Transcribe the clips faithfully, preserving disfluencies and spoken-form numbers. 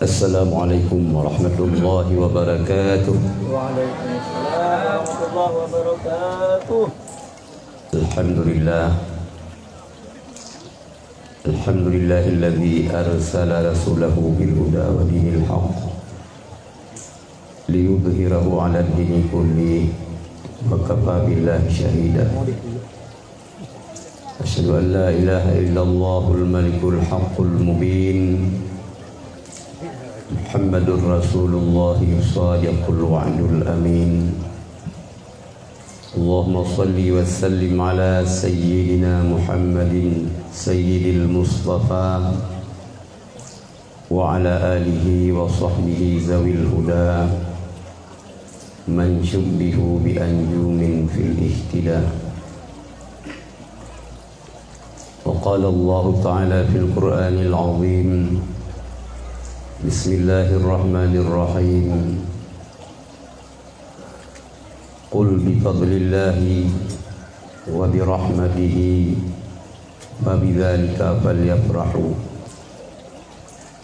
Assalamualaikum warahmatullahi wabarakatuh. Waalaikumsalam warahmatullahi wabarakatuh. Alhamdulillah. Alhamdulillahilladzi arsala rasulahu bil huda wa dinil haq liyudhhirahu 'alad dini kulli wa kafa billahi syahida. Asyhadu an la ilaha illallahul malikul haqqul mubin. Muhammadur Rasulullah shadiqul wa'dul amin. Allahumma shalli wa sallim ala sayyidina Muhammadin sayyidil mustafa wa ala alihi wa sahbihi zawil huda man syubbihu bi anjumin fil ihtida. Wa qala Allahu ta'ala fil Qur'anil azim. Bismillahirrahmanirrahim. Qul bi fadlillahi wa bi rahmatihi fa bidzalika falyafrahu.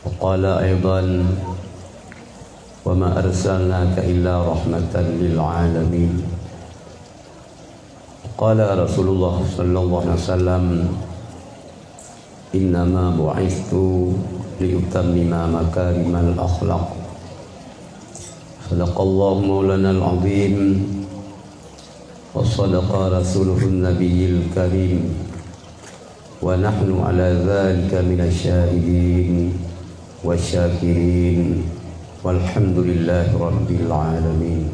Wa qala aidan, wa ma arsalnaka illa rahmatan lil alamin. Qala Rasulullah sallallahu alaihi wasallam, innama bu'itstu liutammima makarimal akhlaq. Sadaqallahu maulanal azim, wa sadaqa rasuluhun nabiyil karim, wa nahnu ala dzalika minasy syahidin wasyakirin, walhamdulillahi rabbil alamin.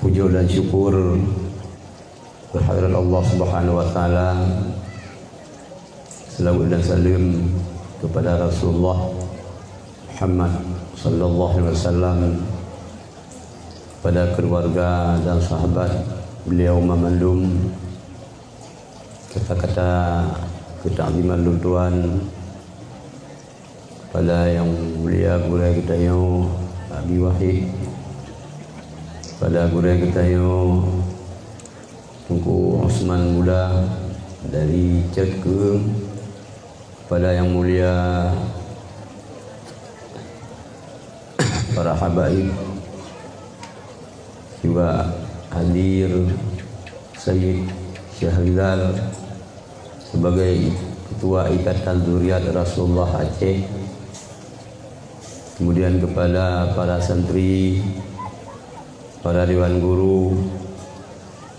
Puja dan syukur kehadirat Allah Subhanahu wa Taala, selawat dan salam kepada Rasulullah Muhammad sallallahu alaihi wasallam, kepada keluarga dan sahabat beliau mamandum, kata-kata keutaziman lôn tuan, kepada yang mulia gurèe geutanyoe Abi Wahid, kepada gurèe geutanyoe Teungku Osman Muda dari Cot Keum, kepada yang mulia para habaib, juga hadir Sayyid Syahrizal sebagai Ketua Ikatan Zuriat Rasulullah Aceh, kemudian kepada para santri, para dewan guru,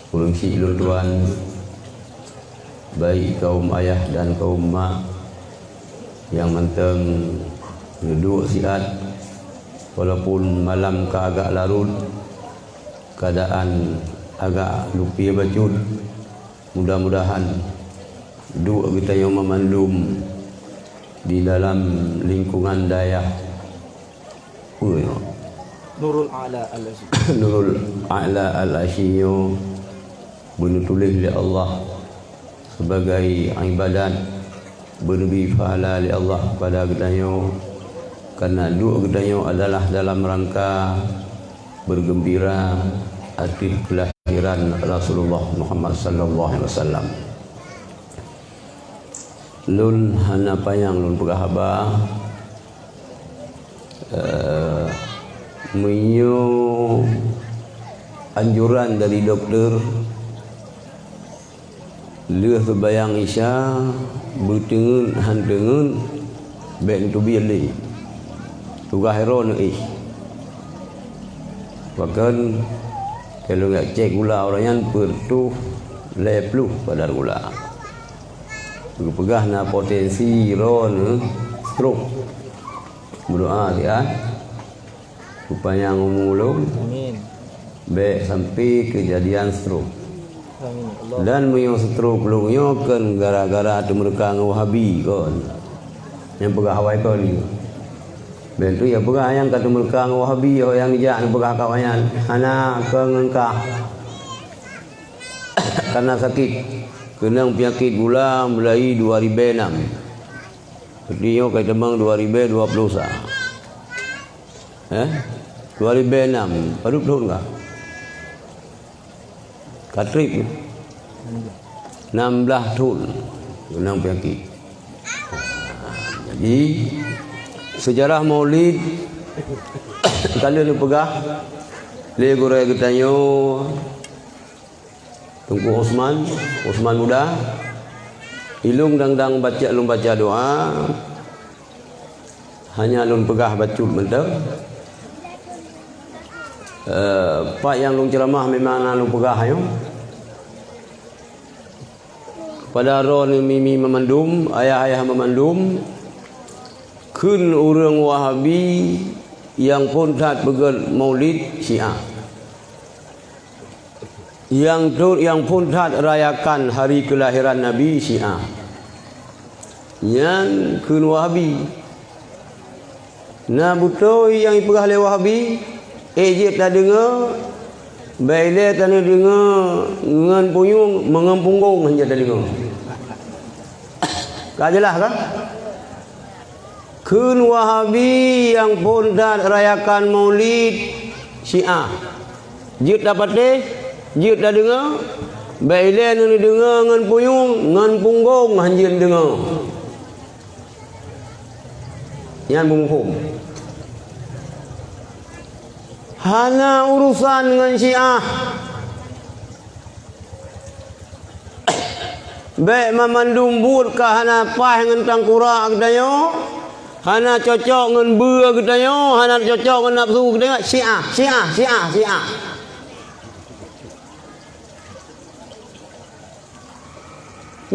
ureueng syiek lôn tuan, baik kaum ayah dan kaum mak nyang mantong neuduek siat, walaupun malam ka agak larut, keuadaan agak lupie bacut. Mudah-mudahan duek geutanyoe mamandum di dalam lingkungan dayah, peue nyoe? Nurul A'la Al-Asyi. Nurul A'la Al-Asyi nyoe beuneutuléh lé Allah sebagai ibadat, beuneubi pahala lé Allah kepada geutanyoe, karena duek geutanyoe adalah dalam rangka bergembira ateueh kelahiran Rasulullah Muhammad sallallahu alaihi wasallam. Lôn hana panyang lôn peugah haba, eh, meunyoe anjuran dari doktor, lheueh seumayang Isya, beuteungeut han teungeut, bèk neuteubiet lé. Tugaih droeneuh éh. Bahkan, kalau neujak cek gula ureueng nyan, peuet reutôh lhèe plôh kadar gula. Geupeugah na potensi droeneuh stroke. Meudoa siat. Peupanyang umu lôn. Amin. Bèk sampai keujadian stroke. Amin, ya Allah. Dan meunyoe stroke lôn nyoe kon gara-gara teumeureuka ngon Wahabi kon. Nyang peugah awai kon nyoe. Bèk tu nyang peugah nyang ka teumeureuka ngon Wahabi, oh nyang jak neupeugah kawan nyan. Hana kon ngon kah. Karena sakit. Keunong peunyakét gula mulai dua ribèe nam. Berarti nyoe ka tamong dua ribèe dua plôh sa. Eh? Dua ribèe nam, padub thôn ka? Ka trép. Nam blaih thôn. Keunong peunyakét. Jadi, seujarah Maulid ka lheueh neupeugah lé gurée geutanyoe, Teungku Usman, Usman Muda. Ilôn dang-dang baca, lôn baca doa. Hanya lôn peugah bacut mantong. Eh, pat nyang lôn ceuramah memang na lôn peugah nyoe. Pada droeneuh mimi meumandum, ayah-ayah meumandum, kheun ureuëng Wahabi nyang phon that peugét Maulid Syiah. Nyang tho-, nyang phon that rayakan hari keulahiran Nabi Syiah. Nyan kheun Wahabi. Na beutôi nyang jipeugah lé Wahabi, ék jeuet tadeungoe, bék ilée taneudeungoe ngon punyueng, meungon punggong hana jeuet tadeungoe. Ka jeulaih kan? Kheun Wahabi nyang phon that rayakan Maulid Syiah. Jeuet tapatéh, jeuet tadeungoe, bék ilée neudeungoe ngon punyueng, ngon punggong hana jeuet deungoe. Nyan beumuphom. Hana urusan ngon Syiah. Bék mamandum buet ka hana paih ngon tangkurak geutanyoe, hana cocok ngon beue geutanyoe, hana cocok ngon nafeusu geutanyoe, Syiah, Syiah, Syiah, Syiah.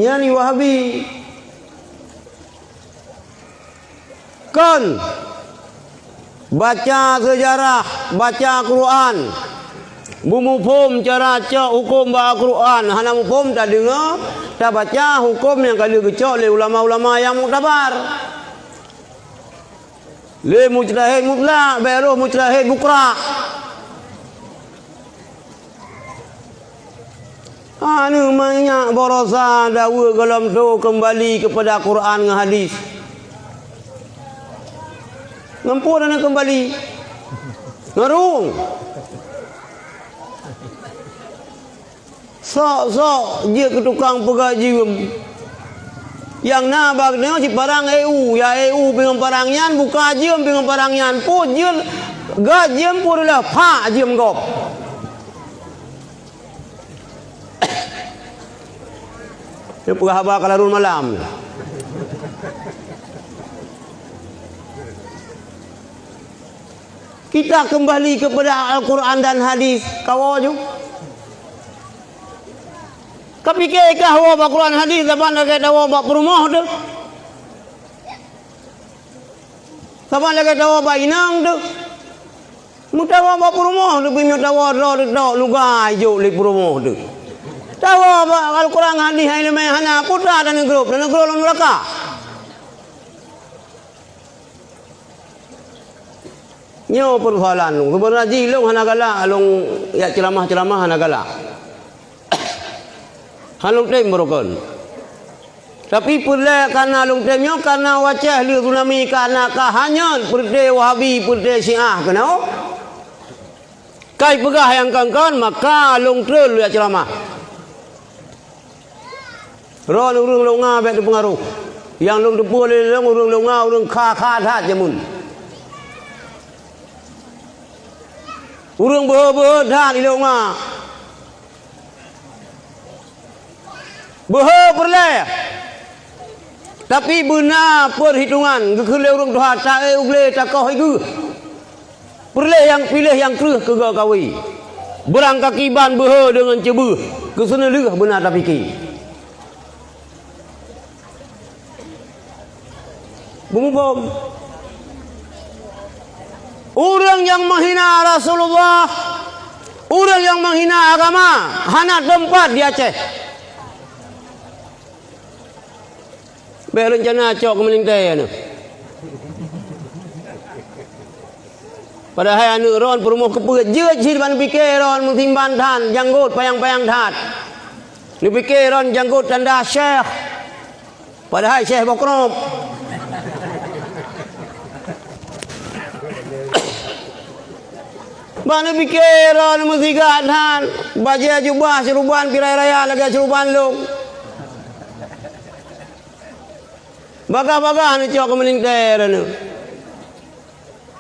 Nyan Wahabi. Kon baca seujarah, baca Quran, beumuphom cara cok huköm bak Quran, hana muphom tadeungoe, tabaca huköm nyang ka lheueh geucok lé ulama-ulama nyang muktabar. Lé mujtahid mutlak, bék rôh mujtahid bukrah. Aneuk manyak baroesa daweue gohlom tho keumbali keupada Quran ngon hadis. Ngon peue aneuk keumbali? Ngon rueng. Sok-sok jeuet keu tukang peugah jeuem. Nyang na bak nyoe siparang E U, ya E U pih ngon parang nyan, buka jeuem pih ngon parang nyan, peue jeuet geuh jeuem peue reuloh, phak jeuem gob. Nyoe peugah haba ka larot malam. Kita kembali kepada Al-Quran dan hadis. Kawoe ju. Kapike kah woe bak Quran hadis, saban lagée tawoe bak peurumoh teuh. Saban lagée tawoe bak inong teuh. Meutawoe bak peurumoh teuh, pih meutawoe droe teuh tok, luga ijok lé peurumoh teuh. Tawoe bak Al-Quran hadis hai leumé hana, peue that taneuk grob, taneuk grob lam neuraka. Nyoe peusoalan lôn. Seubeuna jih lôn hana galak, lôn jak ceuramah-ceuramah hana galak. Hana lôn tem beurukon. Tapi peureulée kana lôn tem nyoe, kana wacée lheueh tsunami, kana ka hanyot peureuté Wahabi, peureuté Syiah keunoe. Kai peugah nyang kon-kon, maka lôn treun lôn jak ceuramah. Droeneuh ureuëng Longa bék teupeungaroh. Nyang lôn teupeue lé lôn ureuëng Longa ureuëng kha-kha that jameun. Ureuëng beuhe-beuhe that di Longa. Beuhe peureulée. Tapi beuna peurhitungan geukheun lé ureuëng tuha, taék u glé takoh i geuh. Peureulée nyang piléh nyang kreueh keu goe kawe. Beurangkaki ban beuhe deungon ceubeueh, keu seuneulheueh beuna tapike. Beumuphom. Ureuëng nyang meuhina Rasulullah, ureuëng nyang meuhina agama, hana teumpat di Aceh. Bék reuncana cok keu meulintée nyoe. Padahai aneuk droen peurumoh keupeue jeuet cit ban pike droen meusimban that, janggot panyang-panyang that. Neupike droen janggot tanda syekh, padahai syekh boh krop. Ban neupike droen meusiga that, bajée jubah seuruban pirai raya lagée seuruban lôn. Bagah-bagah neucok keu meulintèe droeneuh.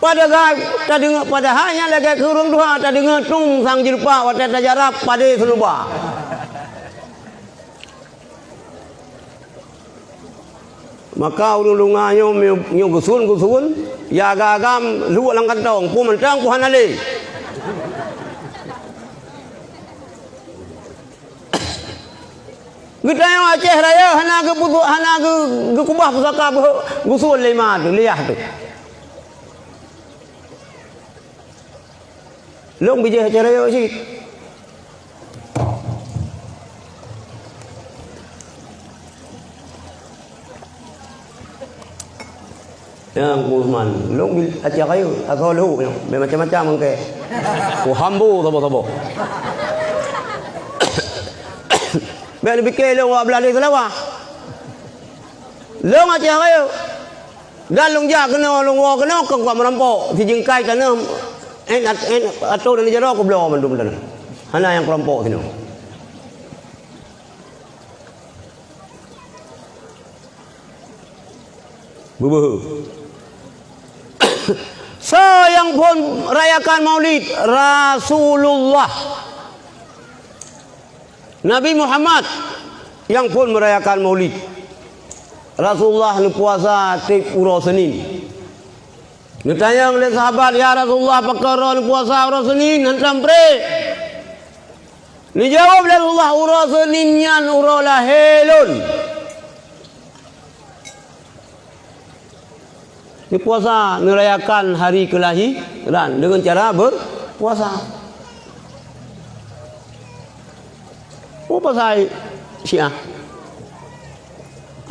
Padahai tadeungoe, padahai nyan lagèe keu ureueng tuha tadeungoe tueng sang jeulupak watèe tajarab padé seunuba. Maka ureueng lunga nyoe, nyoe geusun-geusun, ya agam-agam luwok lam kantong, peue mantong peue hana lé. Geutanyoe Aceh Rayeuk hana geupeu-, hana geu-, geukubah pusaka beuh-, geusuôn lé ma teuh, lé yah teuh. Lôn bijéh Aceh Rayeuk cit. Nyang Usman, lôn bi-, Aceh Rayeuk, asoe lhok nyoe, bèk macam-macam engkée. Ku hambo saboh-saboh. Bèk neupike lôn wak Beulali Seulawah. Lôn Aceh Rayeuk. Dan lôn jak keunoe, lôn woe keunoe, kon kuat meurampok. Sijeungkai tanoh, eh, at-, eh, atô dan jaroe kubloe mandum tanoh. Hana nyang kurumpok sinoe. Beubeuhe. Soe nyang phôn rayakan Maulid? Rasulullah. Nabi Muhammad nyang phôn meurayakan Maulid. Rasulullah neupuasa tiep uroe Seunin. Neutanyong lé sahabat, "Ya Rasulullah, pakon droe neupuasa uroe Seunin, hantom pré?" Neujaweueb lé Rasulullah, "Uroe Seunin nyan uroe lahé lôn." Neupuasa, neurayakan hari keulahiran deungon cara berpuasa. Peue pasai Syiah?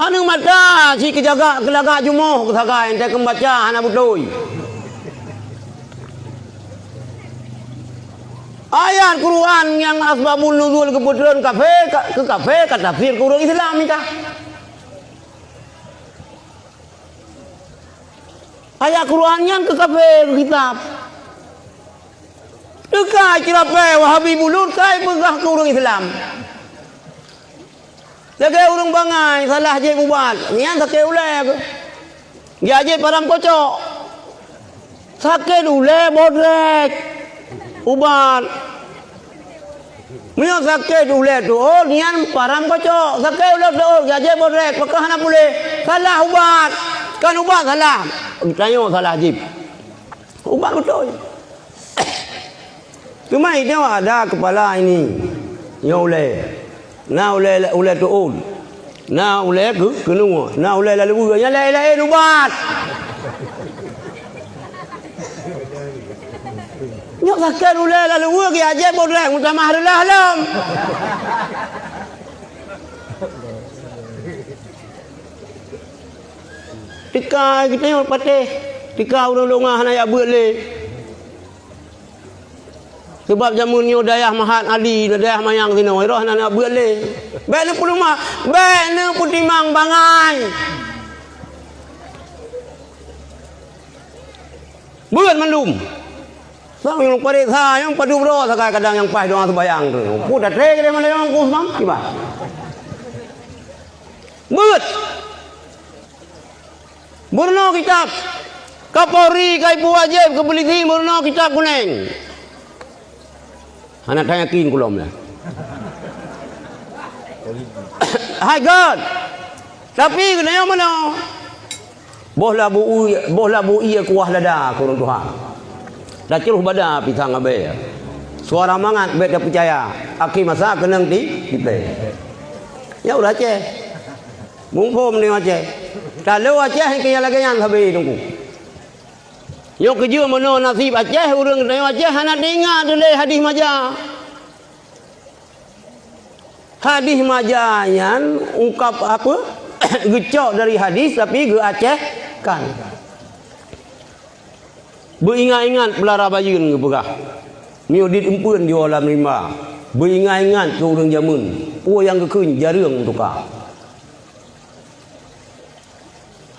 Aneuk mata, si keujagak keulagak jumoh keu sagai, entée keu baca hana beutôi. Ayat Quran nyang asbabun nuzul geupeutreun kafé, ka, keu kafé, ka tafsir keu ureueng Islam mita. Ayat Quran nyan keu kafé, keu kitab. Teuka ceurapée Wahabi bulut kai peugah keu ureueng Islam. Lagée ureueng bangai salah jieb ubat, nyan sakét ulée. Geujak jieb param kocok. Sakét ulée bodrek. Ubat. Meunyoe sakét ulée tuôt, nyan param kocok. Sakét ulée tuôt, geujak jieb bodrek, pakon hana puléh. Salah ubat. Kon ubat salah. Geutanyoe salah jieb. Ubat beutôi. Teuma nyoe ada keupala ini. Nyoe ulée. Na ulée, ulée tuôt. Na ulée keu-, keunoe. Na ulée laleue. Nyan laén-laén ubat. Nyoe sakét ulée laleue geujak jieb bodrek meutamah reulah lom. Teuka geutanyoe patéh, teuka ureueng lôn hana jak beuet lé. Sabab jameun nyoe dayah Mahat Ali, dayah manyang sinoe, roh hana jak beuet lé. Bék neupeuleumah, bék neupeutimang bangai. Beuet mandum. Sang nyang pareksa, nyang padub droe sagai kadang nyang paih doa seubayang tu. Peue tatré keudeh malam nyoe, Teungku Usman? Kiban. Beuet. Meurunoe kitab. Kapolri ka ibu wajéb keu polisi meurunoe kitab kunéng. Hana tayakin kulom nyan. Hai God. Tapi geutanyoe meunoe. Boh labu ie, boh labu ie kuah lada keu ureueng tuha. Tacroh bada pisang abée. Suara mangat bék tapeucaya. Akhé masa keunong ti-, tipée. Nyan ureueng Aceh. Muphom nyoe Aceh. Talo Aceh nyang keu nyang lagée nyan sabe Teungku. Nyoe keujeuet meunoe naseb Aceh, ureueng geutanyoe Aceh hana teuingat lé hadih maja. Hadih maja nyan ungkap apa? Geucok dari hadih tapi geuacehkan. Beuingat-ingat peulara bayeuen geupeugah, "Meunyoe dit eumpeuen di lam rimba, beuingat-ingat keu ureueng jameun, peue nyang geukheun jareueng tuka."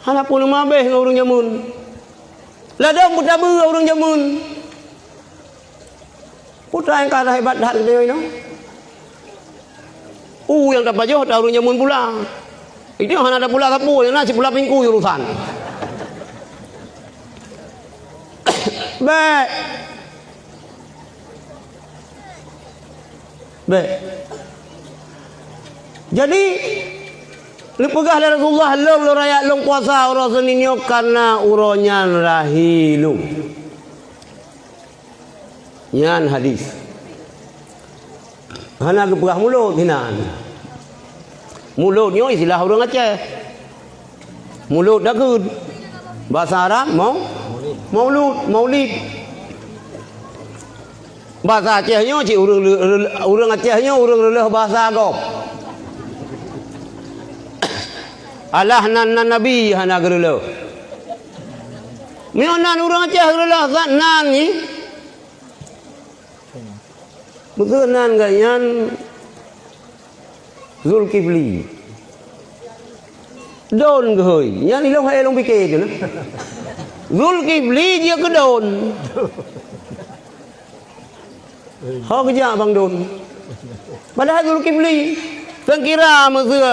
Hana peuleumah abéh ngon ureueng jameun. Ladôm beutabeue ureueng jameun. Peue nyang ka hebat that geutanyoe inoe? Peue nyang tapajoh that ureueng jameun pula. Itu hana ada pula sapu, na si pula pingku urusan. Bèk. Bèk. Jadi, neupeugah lé Rasulullah, "Lôn, lôn rayak lôn puasa uroe Senin nyoe karena uroe nyan rahi lôn." Nyan hadis. Hana geupeugah mulod hinan. Mulod nyoe istilah ureueng Aceh. Mulod dakeuet. Bahasa Arab mau maulud, maulid. Bahasa Aceh nyoe cit ureueng le-, le-, ureueng Aceh nyoe ureueng reuleuh bahasa gob. Alah nan, nan nabi hana geureuleuh. Meunyoe nan ureueng Aceh reuleuh zat nan nyoe, beutôi nan geuh nyan Zulkifli. Don geuhôi. Nyan ilông hai lông pike tu na. Zulkifli jeuet keu don. Ho geujak bang don. Padahai Zulkifli, seukira meuseu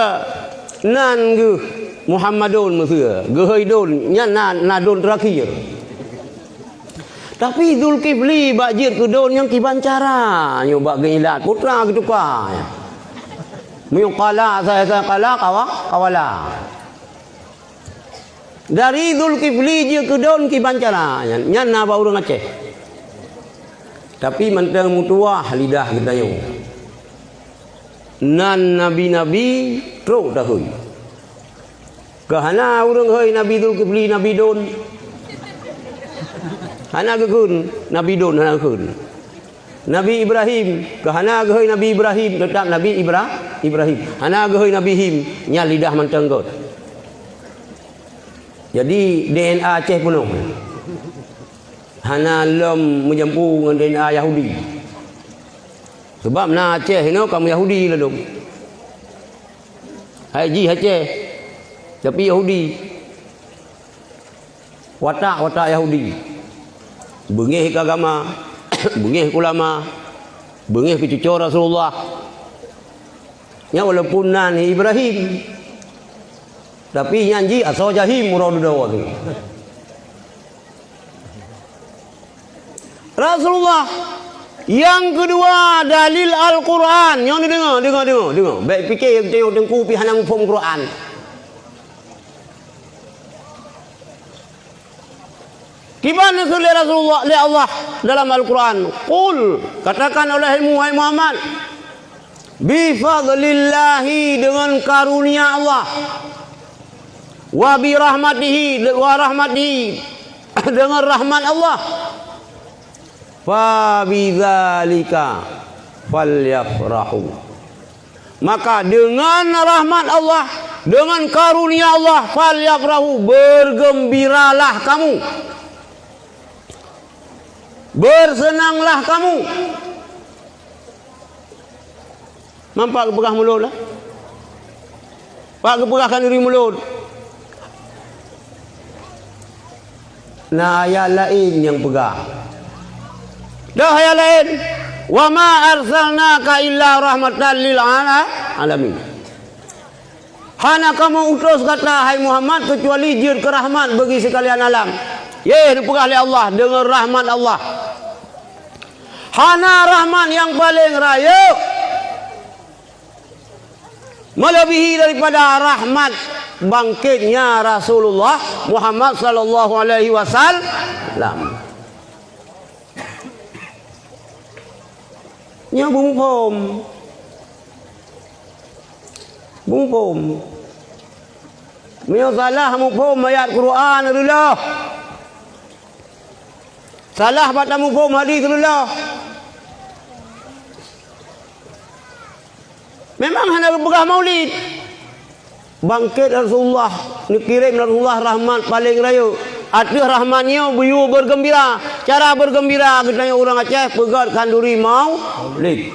nan geuh Muhammadun meuseu, geuhôi don, nyan na, na don teurakhir. Tapi Zulkifli bak jeuet keu don nyang kiban cara nyoe bak geuilat, putra geutuka. Meunyoe qala, asai-asai qala, kawa, kawala. Dari Zulkifli jeuet keu don kiban cara nyan, nyan na bak ureueng Aceh. Tapi mantong meutuwah lidah geutanyoe. Nan nabi-nabi trok tahôi. Keu hana ureueng hôi Nabi Zulkifli, Nabi Don. Hana geukheun Nabi Don, hana geukheun. Nabi Ibrahim, keu hana geuhôi Nabi Ibrahim, teutap Nabi Ibra-, Ibrahim. Hana geuhôi Nabi Him, nyan lidah mantong göt. Jadi, D N A Aceh peunoh. Hana lom meujampu ngon D N A Yahudi. Sabab na Aceh inoe ka Yahudi ladôm. Hai jih Aceh, tapi Yahudi. Watak-watak Yahudi. Beungéh keu agama, beungéh keu ulama, beungéh keu cucoe Rasulullah. Nyan walaupun nan Ibrahim, tapi nyan jih asoe jahim uroe dudoe tu. Rasulullah. Nyang keudua, dalil Al-Quran. Nyoe neudeungoe, deungoe, deungoe, deungoe. Bèk pike nyang teungku pih hana muphom Quran. Kiban neukheun lé Rasulullah, lé Allah dalam Al-Quran, "Qul," katakan olehmu, hai Muhammad, "bi fadlillahi," deungon karunia Allah, "wa bi rahmatihi," wa rahmatihi, deungon rahmat Allah, "fa bidzalika falyafrahu." Maka dengan rahmat Allah, dengan karunia Allah, "falyafrahu," bergembiralah kamu. Bersenanglah kamu. Nampak geupeugah mulod lah. Pak geupeugah khanuri mulod. Na ayat laén nyang peugah. Dah ayat laén, "Wa ma arsalnaka illa rahmatan lil ala-, alamin." Hana kamoe utus gata, hai Muhammad, keucuali jeuet keu rahmat bagi sikalian alam. Yeh, neupeugah lé Allah deungon rahmat Allah. Hana rahmat nyang paleng rayeuk meulebihi daripada rahmat bangkitnya Rasulullah Muhammad sallallahu alaihi wasallam. Nyoe beumuphom. Beumuphom. Meunyoe salah muphom ayat Quran, reulôh. Salah bak tamuphom hadis, reulôh. Memang hana geupeugah Maulid. Bangkét Rasulullah, neukirém Rasulullah rahmat paleng rayeuk. Ateueh rahmat nyoe beuyue beugeumbira. Cara beugeumbira geutanyoe ureuëng Aceh peugét khanduri Maulid.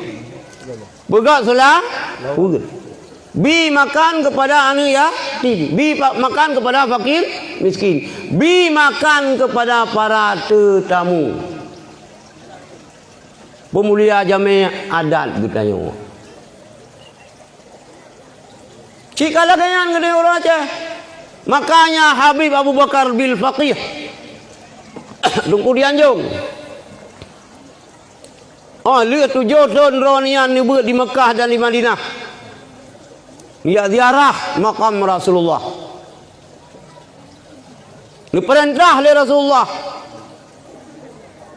Peugét seula-, peugét. Bi makan kepada aneuk yatim, bi pa-, makan kepada fakir miskin, bi makan kepada para tetamu. Peumulia jamé adat geutanyoe. Cit ka lagèe nyan keuneuk uroe Aceh. Makanya Habib Abu Bakar bil Faqih, Teungku Dianjong, oh, lheueh tujoh thon droe nyan neubeuet di Meukah dan di Madinah, neujak ziarah makam Rasulullah. Neupeurintah lé Rasulullah,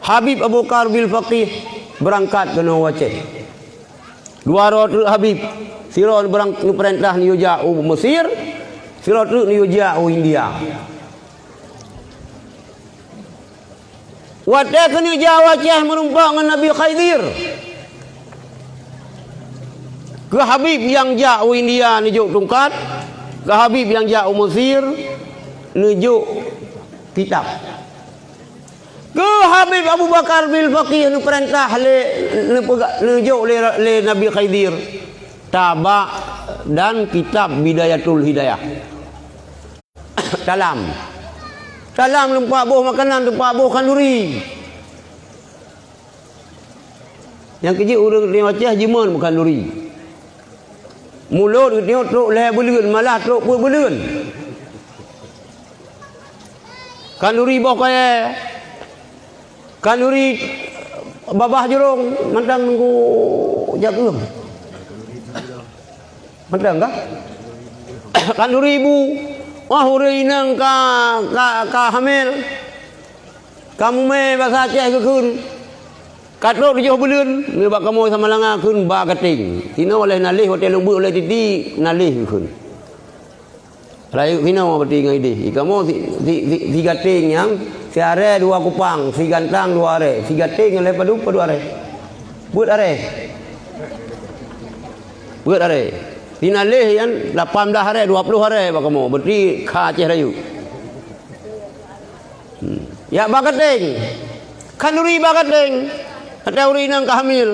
Habib Abu Bakar bil Faqih beurangkat keunoe u Aceh. Dua droe treuk Habib, sidroe neubeurang-, neupeurintah neuyue jak u Mesir, sidroe treuk neuyue jak u India. Watèe keuneuk jak u Aceh meurumpok ngon Nabi Khidir, keu Habib nyang jak u India neujok tungkat, keu Habib nyang jak u Mesir neujok kitab. Keu Habib Abu Bakar bil Faqih neupeurintah lé, neupeuga-, neujok lé, lé Nabi Khidir tabak dan kitab Bidayatul Hidayah. Talam. Talam teumpat boh makanan, teumpat boh khanduri. Nyang keujeuet ureueng Aceh jimeun khanduri. Mulod geutanyoe trok lhèe buleuen, malah trok peuet buleuen. Khanduri boh kayèe, khanduri babah jurông, mantong nunggu jak keuem. Mantong kah? Khanduri bu, wah, ureueng inong ka, ka, ka hamil, ka mumè basa Aceh geukheun. Ka trok tujoh buleuen, nibak kamoe Samalanga kheun ba gateng. Sinoe lheueh naléh watèe lôn beuet lé Titi, naléh geukheun. Rayeuk sinoe berarti ngon idéh. Di kamoe si, si, si, si gateng nyan, si arè dua kupang, si gantang dua arè, si gateng ngon lhèe padum padum arè. Peuet arè. Peuet arè. Si naléh nyan lapan blah arè, dua ploh arè bak kamoe. Berarti kha Aceh rayeuk. Hmm. Jak ba gateng. Khanduri ba gateng. Watèe ureueng inong ka hamil.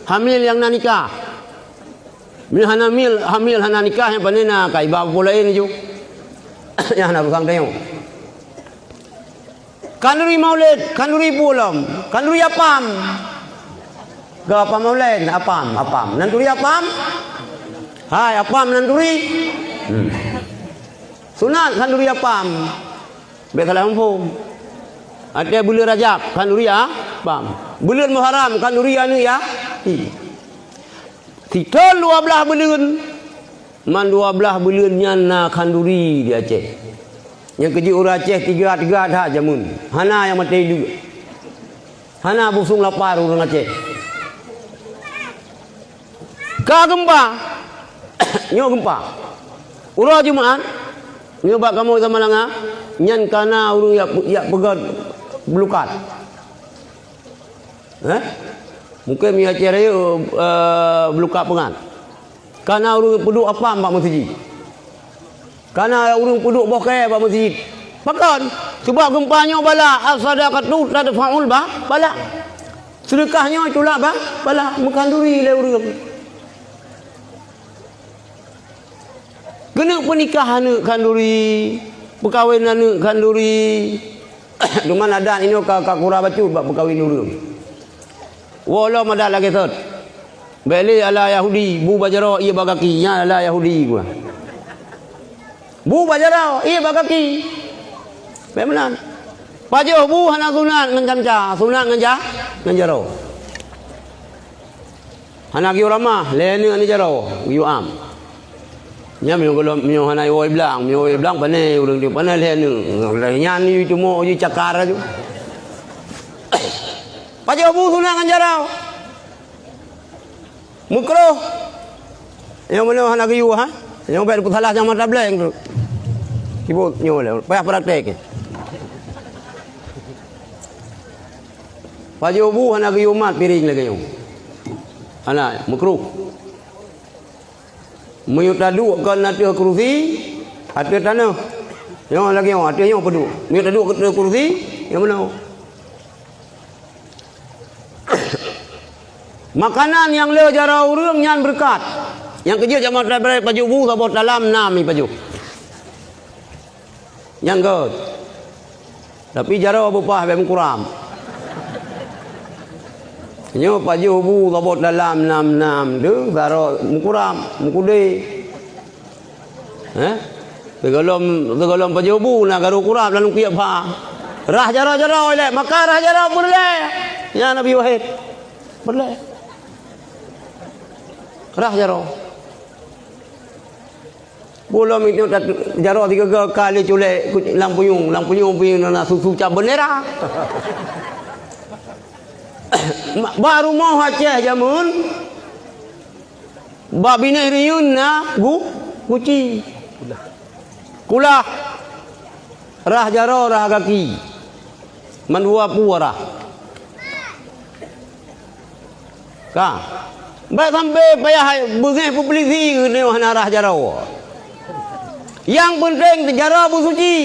Hamil nyang na nikah. Meunyoe hana mil, hamil hana nikah, nyan pané na ka iba peue laén ju. Nyan hana urusan tanyoe. Khanduri maulid, khanduri peue lom, khanduri apam. Keu apam maulid, apam, apam. Nan turi apam? Hai, apam nan turi? Hmm. Sunat khanduri apam. Bèk salah muphom. Watèe buleuen Rajab, khanduri apam. Buleuen Muharram, khanduri aneuk ya. Ih. Sithon dua blah buleuen, man dua blah buleuen nyan na khanduri di Aceh. Nyang keujeuet ureueng Aceh tiga-tiga that jameun. Hana nyang maté lé. Hana busong lapar ureueng Aceh. Ka geumpa. Nyoe geumpa. Uroe Jumat, nyoe bak kamoe Samalanga, nyan ka na ureueng jak, jak peugöt beulukat. Eh? Mungken meunyoe Aceh Rayeuk, eh, beulukat peungan. Ka na ureueng peuduek apam bak meuseujid. Ka na ureueng peuduek boh kayèe bak meuseujid. Pakon? Sabab geumpa nyoe bala, as-sadaqatu tadfa'ul ba-, bala. Seudeukah nyoe tulak ba-, bala, meukhanduri lé ureueng. Keuneuk peunikah aneuk khanduri, peukawen aneuk khanduri. Teuma adat inoe ka, ka kura bacut bak peukawen ureueng. Woe lom adat lagèe sot. Bèk lé ala Yahudi, bu bak jaroe, ié bak gaki, nyan ala Yahudi geuh. Bu bak jaroe, ié bak gaki. Bèk meunan. Pajoh bu hana sunat ngon camca, sunat ngon ja-, ngon jaroe. Hana geuyue ramah, lhèe neuk aneuk jaroe, geuyue am. Nyan meunyoe gohlom, meunyoe hana iwoe blang, meunyoe woe blang pané ureueng teuh, pané lhèe neuk. Lheueh nyan jicumok, jicakar laju. Pajoh bu sunat ngon jaroe. Meukruh. Nyang meunyoe hana geuyue, ha? Nyang bèk peusalah nyang mata bleng tu. Sibuk nyoe lé, payah praktek. Pajoh bu hana geuyue mat piréng lagèe nyoe. Hana, meukruh. Meunyoe taduek kon ateueh keurusi, ateueh tanoh. Nyoe lagèe nyoe, ateueh nyoe peuduek. Meunyoe taduek ateueh keurusi, nyang meunoe. Makanan nyang le jaroe ureueng nyan beureukat. Nyang keujeuet jak meuteubèe pajoh bu saboh talam nam ipajoh. Nyan göt. Tapi jaroe beupah bèk meukuram. Nyoe pajoh bu saboh talam nam-nam deuh, jaroe meukuram, meukudé. Eh? Sigohlom, sigohlom pajoh bu na garu kurab lalu kiek pha. Rhah jaroe-jaroe ilée, maka rhah jaroe peureulée. Nyan Nabi Wahid. Peureulée. Rhah jaroe. Bulo minyeuk tat-, jaroe tiga-tiga kali culek ku-, lam puyueng, lam puyueng, puyueng na susu cap bendera. Ma-, bak rumoh Aceh jameun, bak binéh riyueng na gu-, guci. Kulah. Rhah jaroe, rhah gaki. Mandua peue rhah. Ka. Bék sampai payah beungéh publisi keunoe hana rhah jaroe. Nyang peunteng jaroe beusuci.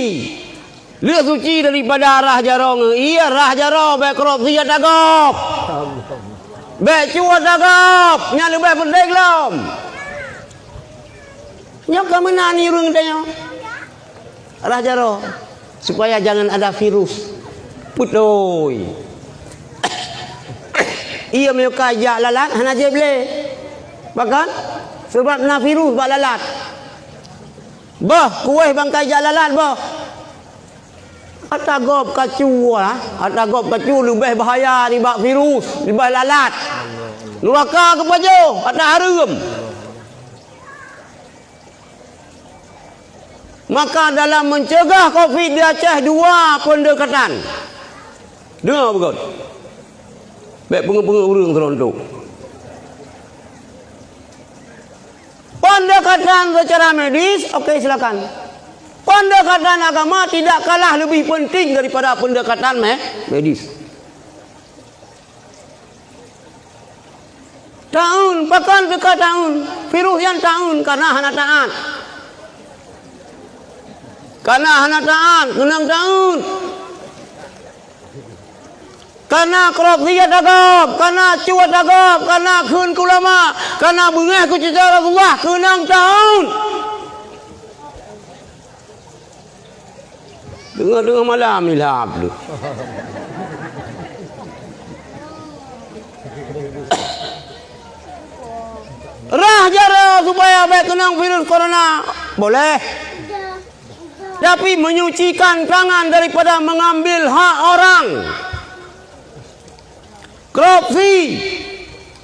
Lheueh suci daripada rhah jaroe ngon ié, rhah jaroe bék korupsi ata gob. Bék cuet ata gob, nyan leubeh peunteng lom. Nyoe ka meunan ureuëng tanyoe. Rhah jaroe, supaya jangan ada virus. Beutôi. Iya meunyoe ka jak lalat hana jeuet lé. Pakon? Sabab na virus bak lalat. Boh, kuéh bangkai jak lalat boh. Ata gob kacu lah. Ata gob kacu leubeh bahaya nibak virus, nibak lalat. Nuraka geupajoh, ata hareuem. Maka dalam mencegah covid di Aceh dua pendekatan. Dengar beugöt. Bék peungeuh-peungeuh ureuëng teurontok. Pendekatan secara medis, oke, silakan. Pendekatan agama tidak kalah lebih penting daripada pendekatan me-, medis. Taun, pakon teuka taun? Virus nyan taun karena hana taat. Karena hana taat, keunong taun. Karena korupsi ata gob, karena cuet ata gob, karena kheun keu ulama, karena beungéh keu cucoe Rasulullah, keunong taun. Teungoh-teungoh malam ilham tu. Rhah jaroe supaya bék keunong virus corona, boleh. Tapi menyucikan tangan daripada mengambil hak orang. Korupsi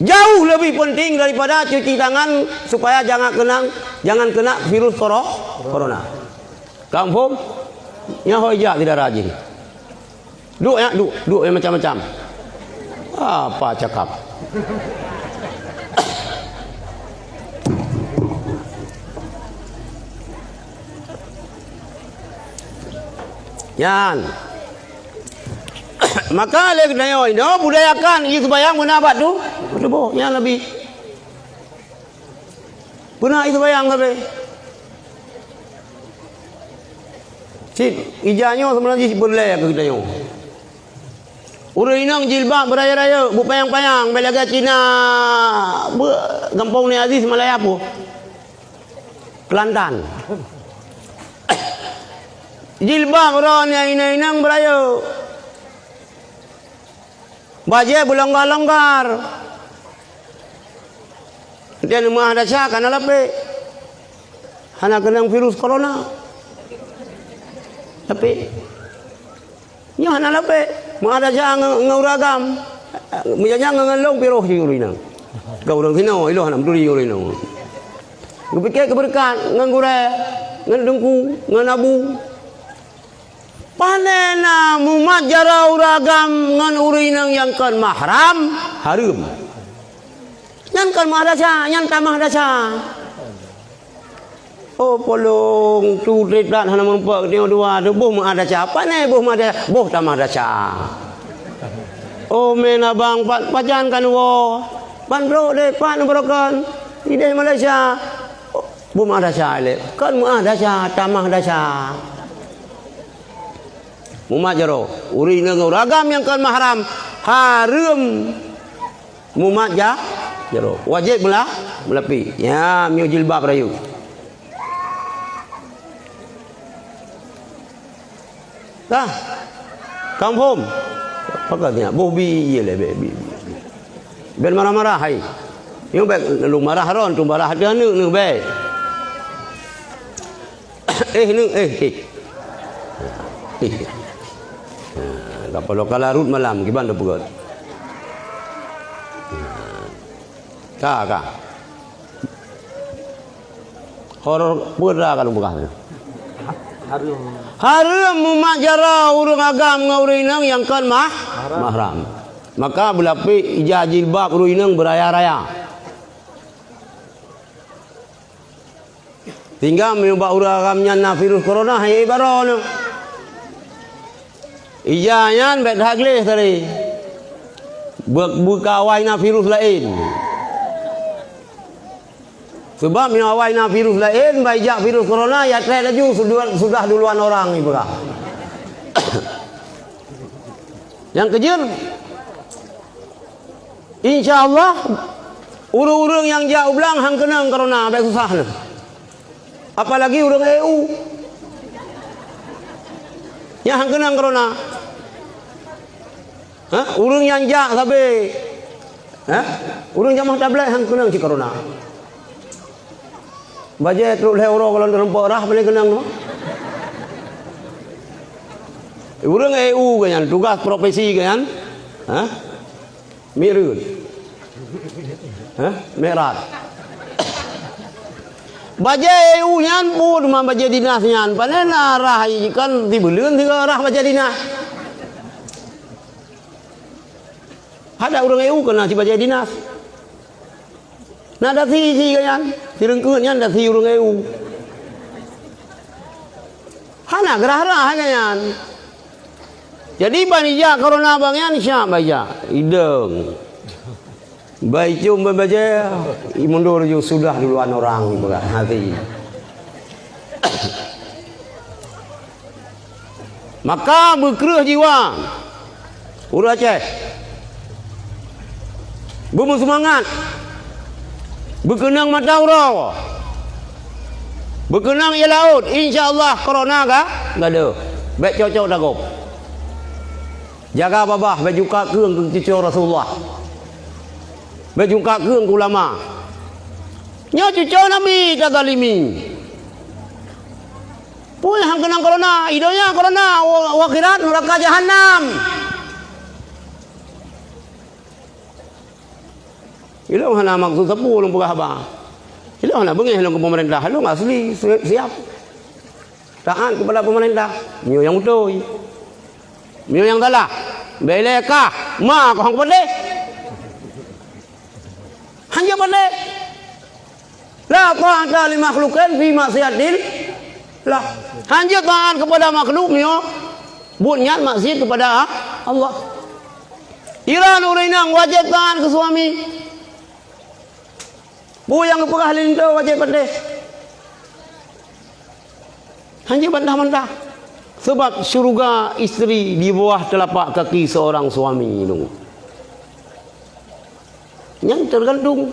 jauh lebih penting daripada cuci tangan supaya jangan kena, jangan kena virus koro-, corona. Kamu faham? Nyan ho ijak tidak rajin. Duk ya, duk, duk yang macam-macam. Apa cakap? Nyan. Maka lé geutanyoe inoe budayakan ie seubayang beuna bak tu, tuboh nyan Nabi. Beuna ie seubayang sabe. Cit ija nyoe sebenarnya cit peureulée keu geutanyoe. Ureuëng inong jilbab beurayeuk-rayeuk, beupayang-payang, bèk lagèe Cina, beu-, gampông Ni Aziz Malaya peue? Kelantan. Jilbab droeneuh inong-inong beurayeuk. Bajèe beulonggar-longgar. Dan meuah desya ka na lapék. Hana keunong virus corona. Tapi nyoe hana lapék. Meuah desya ngon, ngon ureueng agam. Meunyo nyan ngon, ngon lôn piroh jih ureueng inong. Ka ureueng sinoe, ilôn hana meuturi ureueng inong. Geupike keubeureukat ngon gurèe, ngon teungku, ngon abu. Pane na mumat jaroe ureueng agam ngon ureueng inong nyang kon mahram, hareuem. Nyan kon meuah desya, nyan tamah desya. Oh, polong, tu trép that hana meurumpok, nyoe dua tu boh meuah desya. Pane boh meuah desya? Boh tamah desya. Oh, meunan abang, pat, pajan ka neuwoe? Ban trok deh, pat neubarokon? Ideh Malaysia. Oh, boh meuah desya lé. Kon meuah desya, tamah desya. Mumat jaroe. Ureueng inong ureueng agam nyang kon mahram, hareuem mumat ja-, jaroe. Wajéb meula-, meulapék. Nyan, meunyoe jilbab rayeuk. Dah. Kamu phom? Pakon nyan? Boh bi, ié lé, bi, bi, bi. Bèk marah-marah, hai. Nyoe bèk lôn marah droen, tu marah ateueh aneuk neuh, bèk. Eh, ni, eh, eh. Eh. Ha, kapaloe ka larot malam, kiban tapeugöt. Ka, ka. Horor peue ka lôn peugah nyoe. Hareuem. Hareuem mumat jaroe ureueng agam ngon ureueng inong nyang kon mah-, mahram. Maka beulapék ija jilbab ureueng inong beuraya-raya. Sehingga meunyoe bak ureueng agam nyan na virus corona, hai baroe nyoe. Ija nyan bèk that gleh tadi. Beu-, beuka awai na virus laén. Sabab meunyoe awai na virus laén, bah ijak virus corona, ya trép laju sudah, sudah duluan orang ipeugah. Nyang keujeuet, insya Allah, ureueng-ureueng nyang jak u blang han keunong corona, bèk susah nyan. Apalagi ureueng E U. Nyan han keunong corona. Ha? Ureueng nyang jak sabe. Ha? Ureueng jamah tablet han keunong cit corona. Bajèe trok lhèe uroe gohlom teurumpok rhah, paléng keunong nyoe. Ureueng E U geuh nyan, tugas profesi geuh nyan. Ha? Mi'raj. Hah? Mi'raj. Bajèe E U nyan pun ma bajèe dinas nyan. Pane na rhah ikan sibeuleuen sigoe rhah bajèe dinas. Hana ureueng E U keuna cit bajèe dinas. Na dasi si geuh nyan, si reungkeuet nyan dasi ureueng E U. Hana geurhah-rhah geuh nyan. Jadi, ban ijak corona bak nyan, siap bak ijak. Idong. Bai cium ban bajèe, imundur ju sudah duluan orang, ipeugah hati. Maka beukreueh jiwa ureueng Aceh. Beumeuseumangat. Beukeunong mata uroe. Beukeunong ié laôt. Insya Allah corona ka gadôh. Bèk cok-cok dagob. Jaga babah, bèk jungkak keueng keu cucoe Rasulullah. Bèk jungkak keueng keu ulama. Nyoe cucoe Nabi tazalimi. Peue han keunong corona, i donya corona, u, u akhirat neuraka jahanam. Ilôn hana maksud sapeue lôn peugah haba. Ilôn hana beungéh lôn keu peumeurintah, ilôn asli si-, siap. Taát keupada peumeurintah, meunyoe nyang beutôi. Meunyoe nyang salah, bèk ilèe kah, ma kah hong keupeutéh. Hana jeuet pandai. La ta'ata li makhluqin fi ma'siyatillah. Hana jeuet taát keupada makhluk meunyoe buet nyan maksiat keupada Allah. Iran ureueng inong wajéb taát keu suami. Peue nyang geupeugah lé linto wajéb patéh. Hana jeuet bantah-bantah. Sabab syeuruga istri di bawah teulapak kaki seurang suami nyoe. Nyan teugantung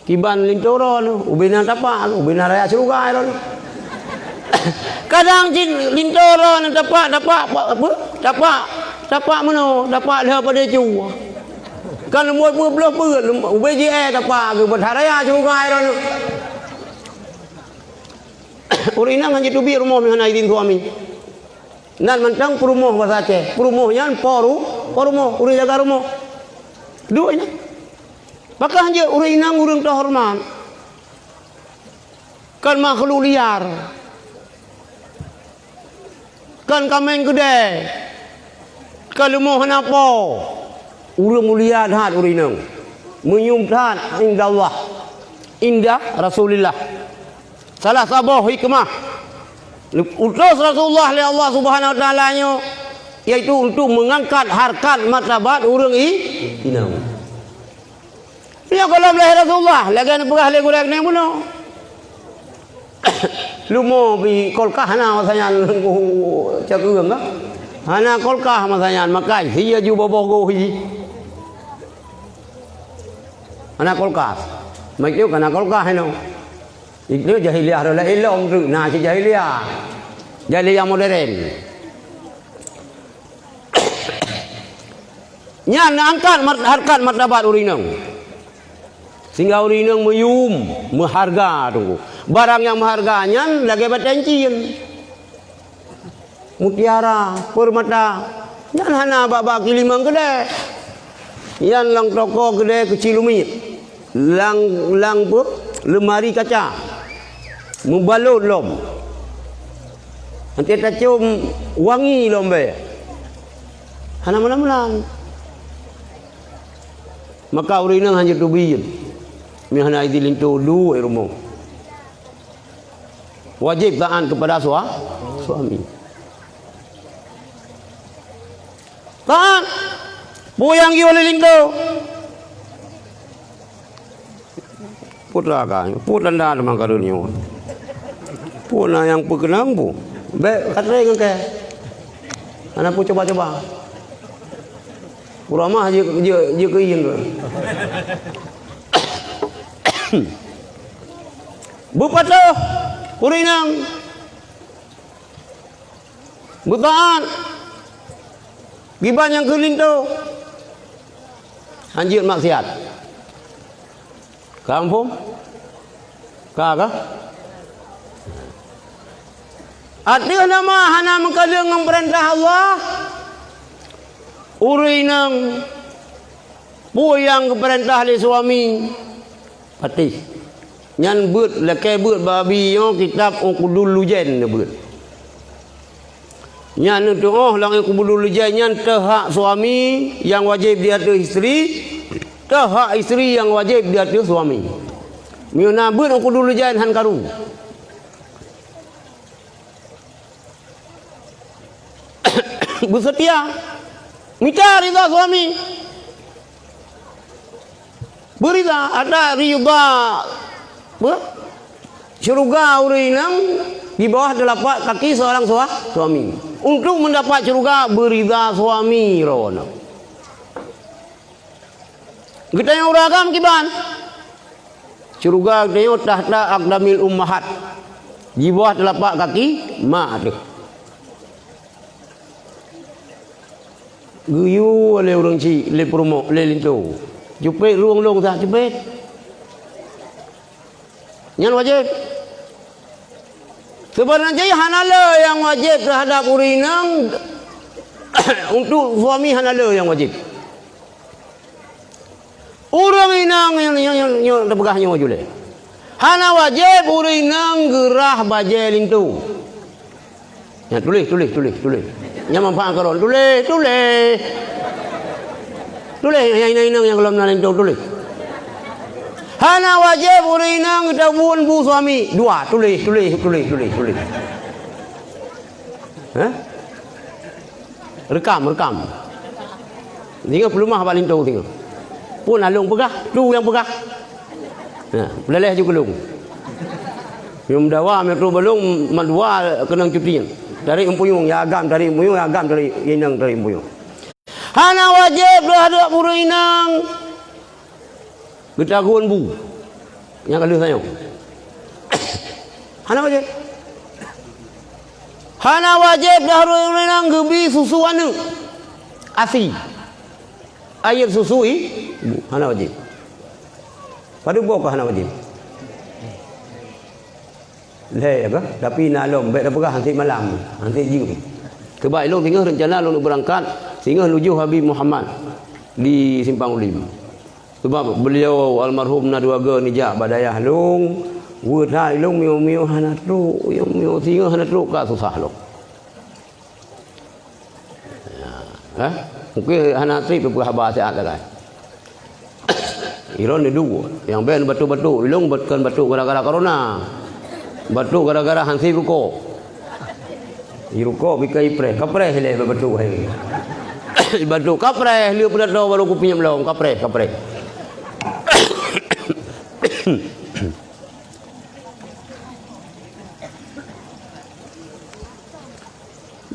kiban linto droeneuh, ubé na tapak, ubé na raya syeuruga droeneuh. Kadang cit linto droeneuh tapak, tapak, apa? Tapak, tapak meunoe, tapak lheueh padé cu. Kan leumbôi peue bloh peuet, ubé jiék tapak geuh, beuharaya syeuruga droeneuh. Ureueng inong hana jiteubiet rumoh meuhana idin suami. Nan mantong peurumoh basa Aceh. Peurumoh nyan po ru-, po rumoh, ureueng jaga rumoh. Duek inong. Pakon jeuet ureueng inong ureueng teuhoreumat. Kon makhluk liar. Kon kaméng keudè. Kon leumoh hana po. Ureueng mulia that ureueng inong. Meunyeum that inda Allah. Inda Rasulillah. Salah saboh hikmah utus Rasulullah lé Allah Subhanahu wa Taala nyoe, yaitu untuk mengangkat harkat martabat ureueng i-, inong. Nyoe gohlom lahé Rasulullah, lagèe neupeugah lé gurèe keunong bunoe. Leumo bi kulkas hana masa nyan, cakeueng ka. Hana kulkas masa nyan, makai si aju boboh goh hi. Hana kulkas. Maiknyo ka na kulkas inoe. Itu jahiliyah dulu, ilom tu, na si jahiliyah. Jahiliyah modern. Nyan angkat mar-, harkat martabat ureueng inong. Sehingga ureueng inong meuyum, meuharga teungku. Barang nyang meuhareuga nyan lagèe batèe cin, mutiara, peurmata, nyan hana bak-bak keulimong keudè. Nyan lam toko keudè keuchik lumiet, lam, lam peue, leumari kaca, meubalot lom. Até tacôm wangi lom bèe. Hana meunan-meunan. Maka ureueng inong hanjeuet teubiet, meuhana idin linto duek rumoh. Wajéb taat keupada sua-, suami. Taat. Peue nyang geuyue lé linto? Peue tanda, peue tanda teuma ka lheueh nyoe? Peue na nyang peukeunong peue? Bèk ka trép ngon kèe. Hana peue cuba-cuba. Uroe mah jeuet, jeuet, jeuet keu iyên. Beupatôh ureueng inong. Beutaat. Kiban nyang keu linto. Hanjeuet maksiat. Ka muphom? Ka, ka? Ateueh nama hana meukalon ngon peurintah Allah, ureueng inong peue nyang geupeurintah lé suami, patéh. Nyan beuet, lakèe beuet bak Abi nyoe kitab Uqudul Lujain neubeuet. Nyan neutu'oh lam Uqudul Lujain nyan teuhak suami nyang wajéb di ateueh istri, teuhak istri nyang wajéb di ateueh suami. Meunyoe na beuet Uqudul Lujain han karu. Beuseutia. Mita ridha suami. Beurida, ada ridha, apa? Syeuruga ureueng inong di bawah teulapak kaki seorang sua-, suami. Untuk mendapat syeuruga, beurida suami droeneuh. Geutanyoe ureueng agam kiban? Syeuruga geutanyoe tahta aqdamil ummahat, di bawah teulapak kaki mak teuh. Geuyue lé ureueng chik, lé peurumoh, lé linto. Cupet rueng lôn sa cupet. Nyan wajéb. Seubeunajih hana le nyang wajéb teuhadap ureueng inong, untuk suami hana le nyang wajéb. Ureueng inong nyang, nyang, nyang, nyang teupeugah nyoe julée. Hana wajéb ureueng inong geurhah bajée linto. Nyan tuléh, tuléh, tuléh, tuléh. Nyan manfaat keudroe. Tuléh, tuléh. Tuléh, nyang inong-inong nyang gohlom na linto, tuléh. Hana wajéb ureueng inong geuteubuet bu suami. Dua, tuléh, tuléh, tuléh, tuléh, tuléh. Hah? Reukam, reukam. Singoh peuleumah bak linto singoh. Peue na lôn peugah, tu nyang peugah. Nah, peuleueh ju keu lôn. Nyang meudawa, meutrok bak lôn, mandua keunong cuti. Tarék meupunyueng, ya agam, tarék meupunyueng, ya agam, tarék inong, tarék meupunyueng. Hana wajéb teuhadap ureueng inong geutaguen bu nyang ka lheueh tanyoe. Hana wajéb. Hana wajéb teuhadap ureueng inong geubi susu aneuëk. Asi. Air susu i, bu. Hana wajéb. Padub boh ka hana wajéb. Lhée ka, tapi na lom, bék tapeugah hansék malam, hansék jeuem. Sabab ilôn singoh reuncana lôn beurangkat, singoh nujoh Habib Muhammad di Simpang Ulim. Sabab beuliau almarhum na dua goe neujak bak dayah lôn, weueh that ilôn miyueb-miyueb hana trok, miyueb-miyueb singoh hana trok ka susah lom. Ya, eh? Mungkin hana treb peugah haba siat sagai. Ilôn ni dua, nyang ben batuk-batuk, ilôn bat-, kon batuk gara-gara corona. Batuk gara-gara hansi rukok. Di rukok bika ipreh, kapreh ilée batuk hai. Batuk kapreh, lheueh peudat droe baru kupiep lom, kapreh, kapreh.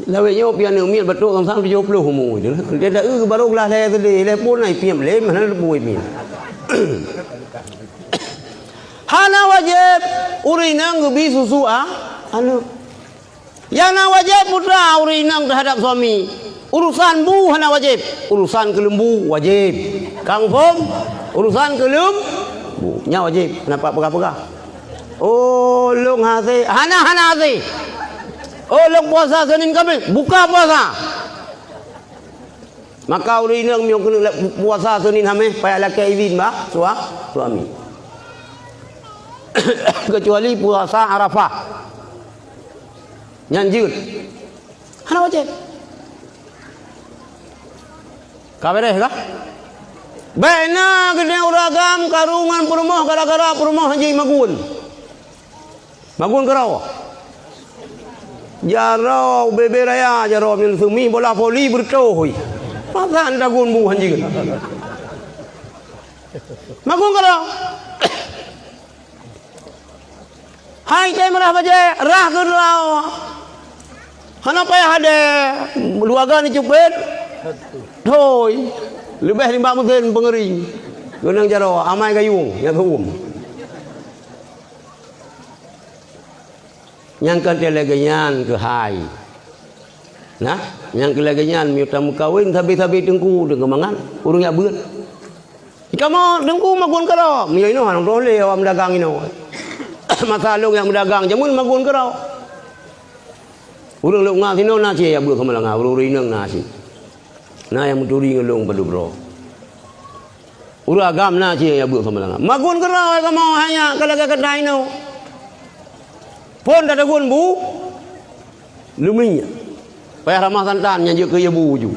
Lawét nyoe pian nyoe miet batuk sang-sang tujoh ploh umu jih. Dia dak eu baru glah lhée tadi, lhée pun ai piep lé, mana leupui miet. Hana wajéb ureueng inong geubi susu a, aneuëk. Nyang na wajéb putra ureueng inong teuhadap suami. Urusan bu hana wajéb, urusan keuleumbu wajéb. Ka muphom? Urusan keuleumbu nya wajéb, hana pat peugah-peugah. Oh, lôn hase, hana, hana hase. Oh, lôn puasa Senin Kamis, buka puasa. Maka ureueng inong meunyoe keuneuk puasa Senin Kamis, payah lakée izin bak sua-, suami. Kecuali puasa Arafah. Nyan jeuet. Hana wajéb. Ka beres kah? Bék na geutanyoe ureueng agam karu ngon peurumoh gara-gara peurumoh jih magun. Magun keudroe. Jaroe ubé-bé raya, jaroe meunyoe seumi bola voli beureutoh. Masa tagun bu hanjeut. Magun keudroe. Hai tém rhah bajée, rhah keudroe. Hana payah hadé, luaga neucupet. Thoi. Leubeh nibak meusén peungeuring. Geunang jaroe, amai gayueng, nyang seuuem. Nyang ka lagée nyan keuhai. Nah, nyang keu lagée nyan meunyoe tameukawen sabe-sabe teungku, teungku mangat, ureueng jak beuet. Kamoe teungku magun keudroe, meunyoe inoe hana troh lé awak meudagang inoe. Masa lôn nyang meudagang jameun magun keudroe. Ureueng lôn ngat sinoe na cit jak beuet keu malanga, ureueng-ureueng inong na cit. Na nyang meuturi ngon lôn padub droe. Ureueng agam na cit nyang beuet keu malanga. Magun keudroe kamoe hanya ka lagée keutai nyoe. Phon tatagun bu, leumi. Payah ramah santan nyang jeuet keu ié bu ju.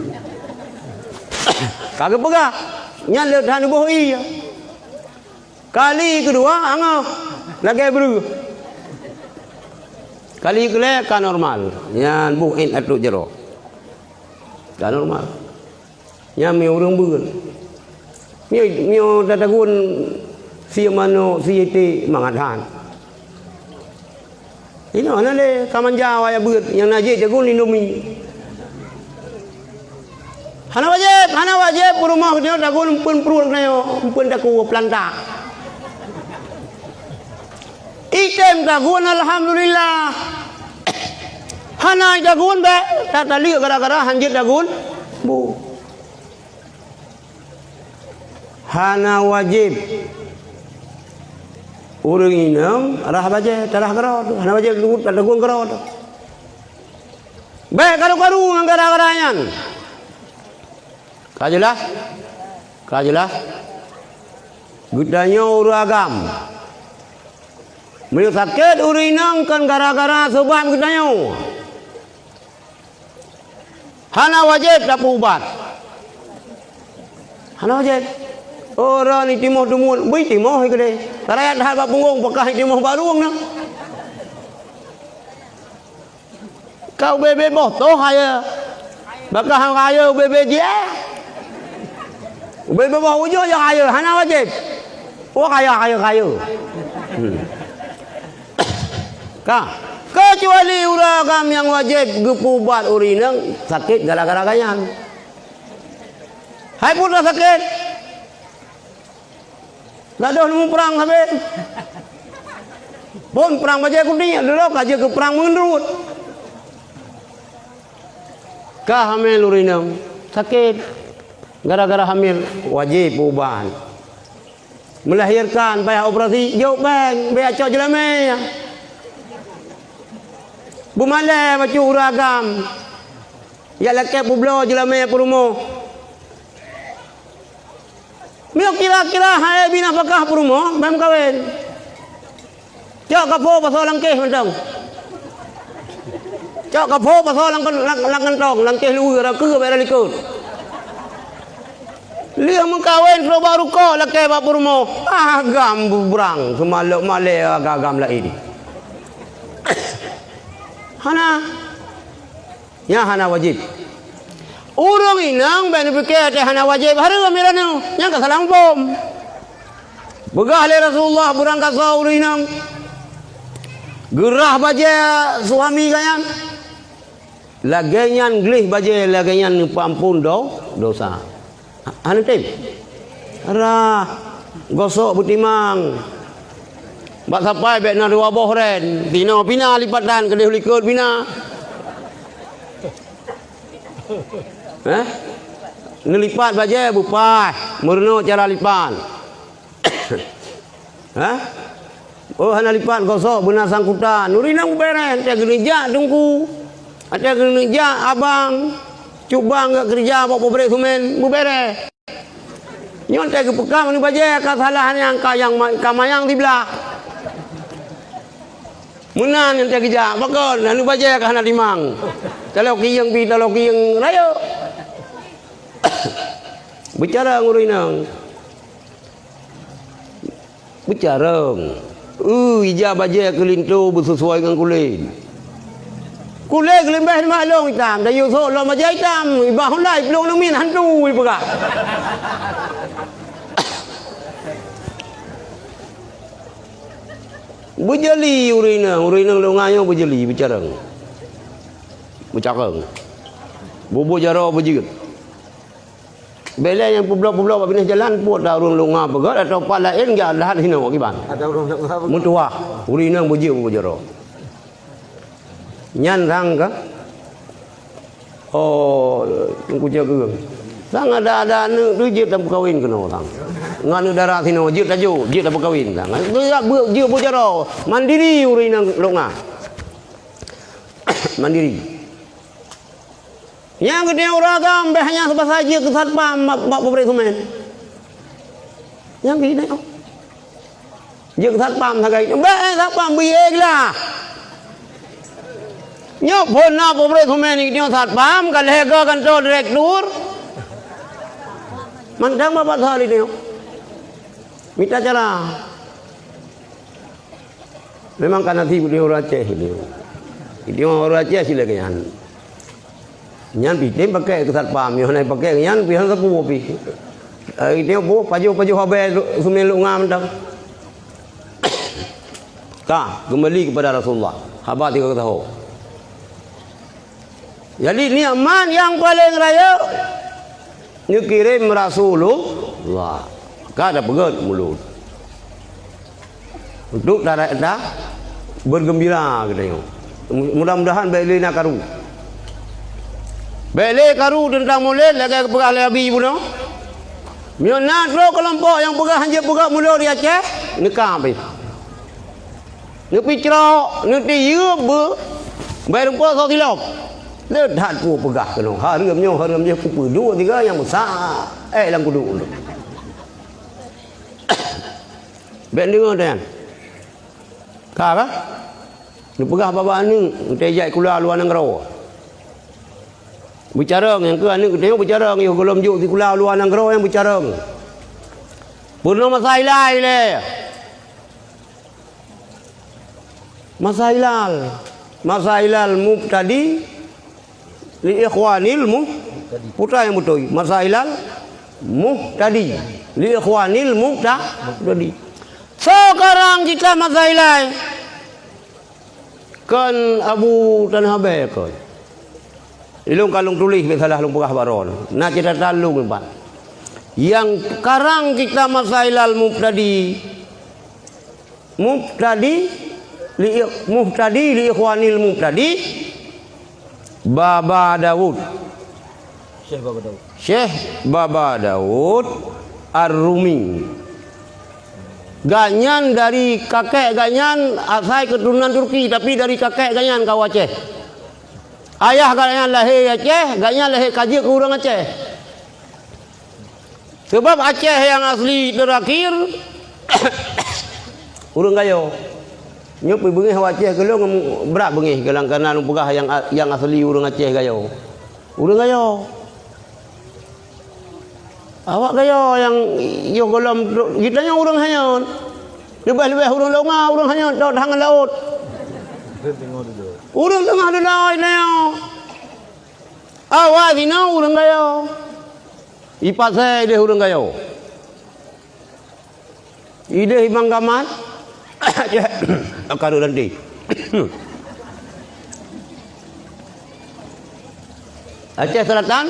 Ka geupeugah, nyan le that neuboh ié. Kali keudua, angoh, lagée breueh. Kali keulhée ka normal. Nyan boh ét ateueh jaroe. Ka normal. Nyan meunyoe ureueng beuet. Meunyoe, meunyoe tatagun sie manok, sie iték, mangat that. Inoe hana lé, ka manja awak jak beuet, nyang na jeuet tagun Indomie. Hana wajéb, hana wajéb peurumoh geutanyoe tagun empeuen pruet geutanyoe, empeuen takue peulanta. Item tagun, alhamdulillah. Hana tagun bék, tataleuek gara-gara hanjeuet tagun bu. Hana wajéb ureueng inong rhah bajée, tarhah keudroe teuh. Hana wajéb tagun keudroe teuh. Bék karu-karu ngon gara-gara nyan. Ka jeulaih? Ka jeulaih? Geutanyoe ureueng agam. Meunyoe sakét ureueng inong kon gara-gara sabab geutanyoe. Hana wajéb tapeuubat. Hana wajéb. Oh, droeneuh timoh teumuet, bri timoh keudeh. Tarayat that bak punggong, pakah timoh bak rueng na. Ka ubé-bé boh toh kayée. Pakah kayée ubé-bé jiéh. Ubé-bé boh ujoe jak kayée, hana wajéb. Oh, kayée, kayée, kayée. Hmm. Ka. Keucuali ureueng agam nyang wajéb geupeuubat ureueng inong sakét gara-gara gobnyan. Hai peue sakét? Gadôh neumuprang sabe. Phon prang bajée kuning, lheueh ka jeuet keu prang meunurot. Ka hamil ureueng inong, sakét. Gara-gara hamil, wajéb peuubat. Melahirkan, payah operasi, jok péng, bék cok jeulamé. Beumalée bacut ureueng agam. Jak lakée peubloe jeulamé peurumoh. Meunyoe kira-kira hai bina pakah peurumoh, bèk meukawen. Cok kaphô pasoe lam kéh mantong. Cok kaphô pasoe lam, lam, lam kantong, lam kéh luweue, rakeue bèk likot. Lheueh meukawen trok bak rukoh lakée bak peurumoh. Ah, agam bubrang, seumalok malée agam-agam laén. Hana. Nyan hana wajéb. Ureueng inong bèk neupike até hana wajéb hareuem, ya droeneuh. Nyan ka salah muphom. Peugah lé Rasulullah, beurangkasoe ureueng inong geurhah bajée suami geuh nyan, lagée nyan gleh bajée, lagée nyan neupeuamphon do-, dosa. Hana tem? Rhah, gosok beutimang. Bak sapai bèk na dua boh ren. Sinoe pih na lipatan keudeh likot pih na. Hah? Neulipat bajée beupaih, meurunoe cara lipat. Hah? Oh, hana lipat gosok beuna sangkutan. Ureueng inong beubeureh, watèe geuneuk jak teungku. Watèe geuneuk jak abang. Cubang geukeureuja bak pabrék seumén, beubeureh. Nyoe watèe geupeukam aneuk bajèe ka salah nyang ka nyang ma-, ka manyang siblah. Meunan nyang watèe geujak, pakon aneuk bajèe ka hana timang. Taloe kiyeng pih, taloe kiyeng rayeuk. Beucarông ureueng inong. Beucarông. Eu, ija bajèe keu linto beusesuai ngon kulét. Kulét geulimbèh nibak lông itam, dan yue sôk lom bajèe itam, iba Honda iplueng ngon min hantu ipeugah. Beujali ureueng inong, ureueng inong lôn ngayue beujali, beucarông. Beucarông. Bubu jaroe beujeuet. Bèk lé nyang peubloe-peubloe bak binéh jalan, pue ta ureueng lôn nga peugah, atau pat laén geudahan hinoe kiban. Ada ureueng lôn nga peugah. Meutuwah, ureueng inong beujeuet bubu jaroe. Nyan sang ka. Oh, kucing keureung. Sang ada, ada aneuk tu jeuet tapeukawen keunoe sang. Ngon aneuk dara sinoe jeuet tajok, jeuet tapeukawen sang. Tu ya, bu-, jeuet bubu jaroe. Mandiri ureueng inong lôn nga. Mandiri. Nyang geutanyoe ureueng agam bèk hanya seubasa jeuet keu satpam bak, bak pabrék seumén. Nyang geutanyoe jeuet keu satpam sagai. Bèk, eh, satpam beuiéglah. Nyoe phon na pabrék seumén nyoe satpam ka lhèe goe kantô direktur. Mantong bapak Sali nyoe. Mita cara. Memang ka nasib ureueng Aceh nyoe. Ureueng Aceh sila nyan. Nyan pih tem pakai keu satpam, nyoe hana pakai nyan pih hana sapeue pih. Eh, nyoe boh pajoh-pajoh abèe seumén lôn nga mantong. Ka, kembali kepada Rasulullah. Haba tiga tahun. Jadi, nikmat nyang paleng rayeuk neukirém Rasulullah. Ka tapeugèt mulod. Untuk ta-, ta-, beugeumbira geutanyoe. Mudah-mudahan bèk lé na karu. Bèk lé karu teuntang mulod lagèe geupeugah lé Abi bunoe. Meunyoe na troh keulompok nyang peugah hanjeuet peugèt mulod di Aceh, neuka pih. Neupicrok, neutiyeup beu, bèk rumpok soe silop. Le that peue peugah keunoe, hareuem nyoe, hareuem nyoe, peue-peue duek tiga nyang meusa, eh, lam kuduk tu. Bèk deungoe nyan. Ka, ka? Neupeugah babah aneuk, watèe jak sikula luwa nanggroe. Beucarông, nyang keu aneuk geutanyoe beucarông, yoh gohlom jok sikula luwa nanggroe nyang beucarông. Peurunoe masa ilai lé. Masa ilal. Masa ilal mubtadi li ikhwanil mu-, putra nyang beutôi. Masa ilal muhtadi li ikhwanil mubta-, mubtadi. Soe karang kitab masa ilai? Kon Abu Tanah Abee kon. Ilôn ka lôn tuléh, bèk salah lôn peugah baroe. Na catatan lôn nyoe pat. Nyang karang kitab masa ilal mubtadi, mubtadi li, muhtadi li ikhwanil mubtadi, Baba Daud. Syekh Baba Daud. Syekh Baba Daud Ar-Rumi. Gobnyan dari kakek gobnyan asai keuturonan Turki, tapi dari kakek gobnyan ka u Aceh. Ayah gobnyan lahé Aceh, gobnyan lahé ka jeuet keu ureueng Aceh. Sabab Aceh nyang asli terakhir ureueng Gayo. Nyoe pih beungéh awak Aceh keu lôn brat beungéh, kareuna lôn peugah nyang, nyang asli ureueng Aceh Gayo. Ureueng Gayo. Awak Gayo nyang yoh gohlom, geutanyoe ureueng Hayon. Leubeh-leubeh ureueng Longa, ureueng Hayon, tot hangan laôt. Ureueng teungoh dudoe nyoe. Awak sinoe ureueng Gayo. Ipasai deh ureueng Gayo. Ideh Imam Gamat. Akaru nanti. Aceh Selatan.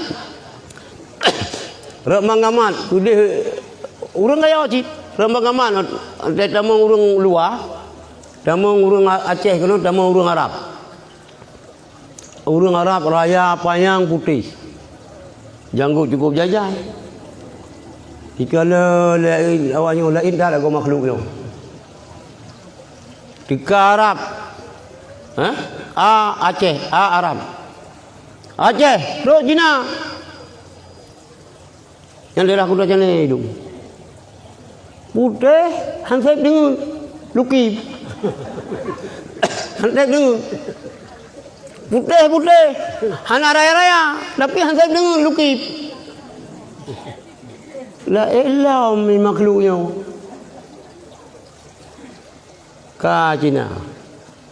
Rot Imam Gamat, udeh ureueng Gayo cit. Rot Imam Gamat, tamong ureueng luwa, tamong ureueng Aceh keunoe, tamong ureueng Arab. Ureueng Arab raya panyang putéh. Janggot cukup jai-jai. Dikala laén, awak nyoe laén that lagoe makhluk nyoe. Ka Arab. Hah? A Aceh, A Arab. Aceh, trok Cina. Nyang daerah Kuta Canai tu. Putéh, han sép deungon, lukib. Han sép deungon. Putéh-putéh, hana raya-raya, tapi han sép deungon, lukib. Laén lom makhluk nyoe. Ka Cina.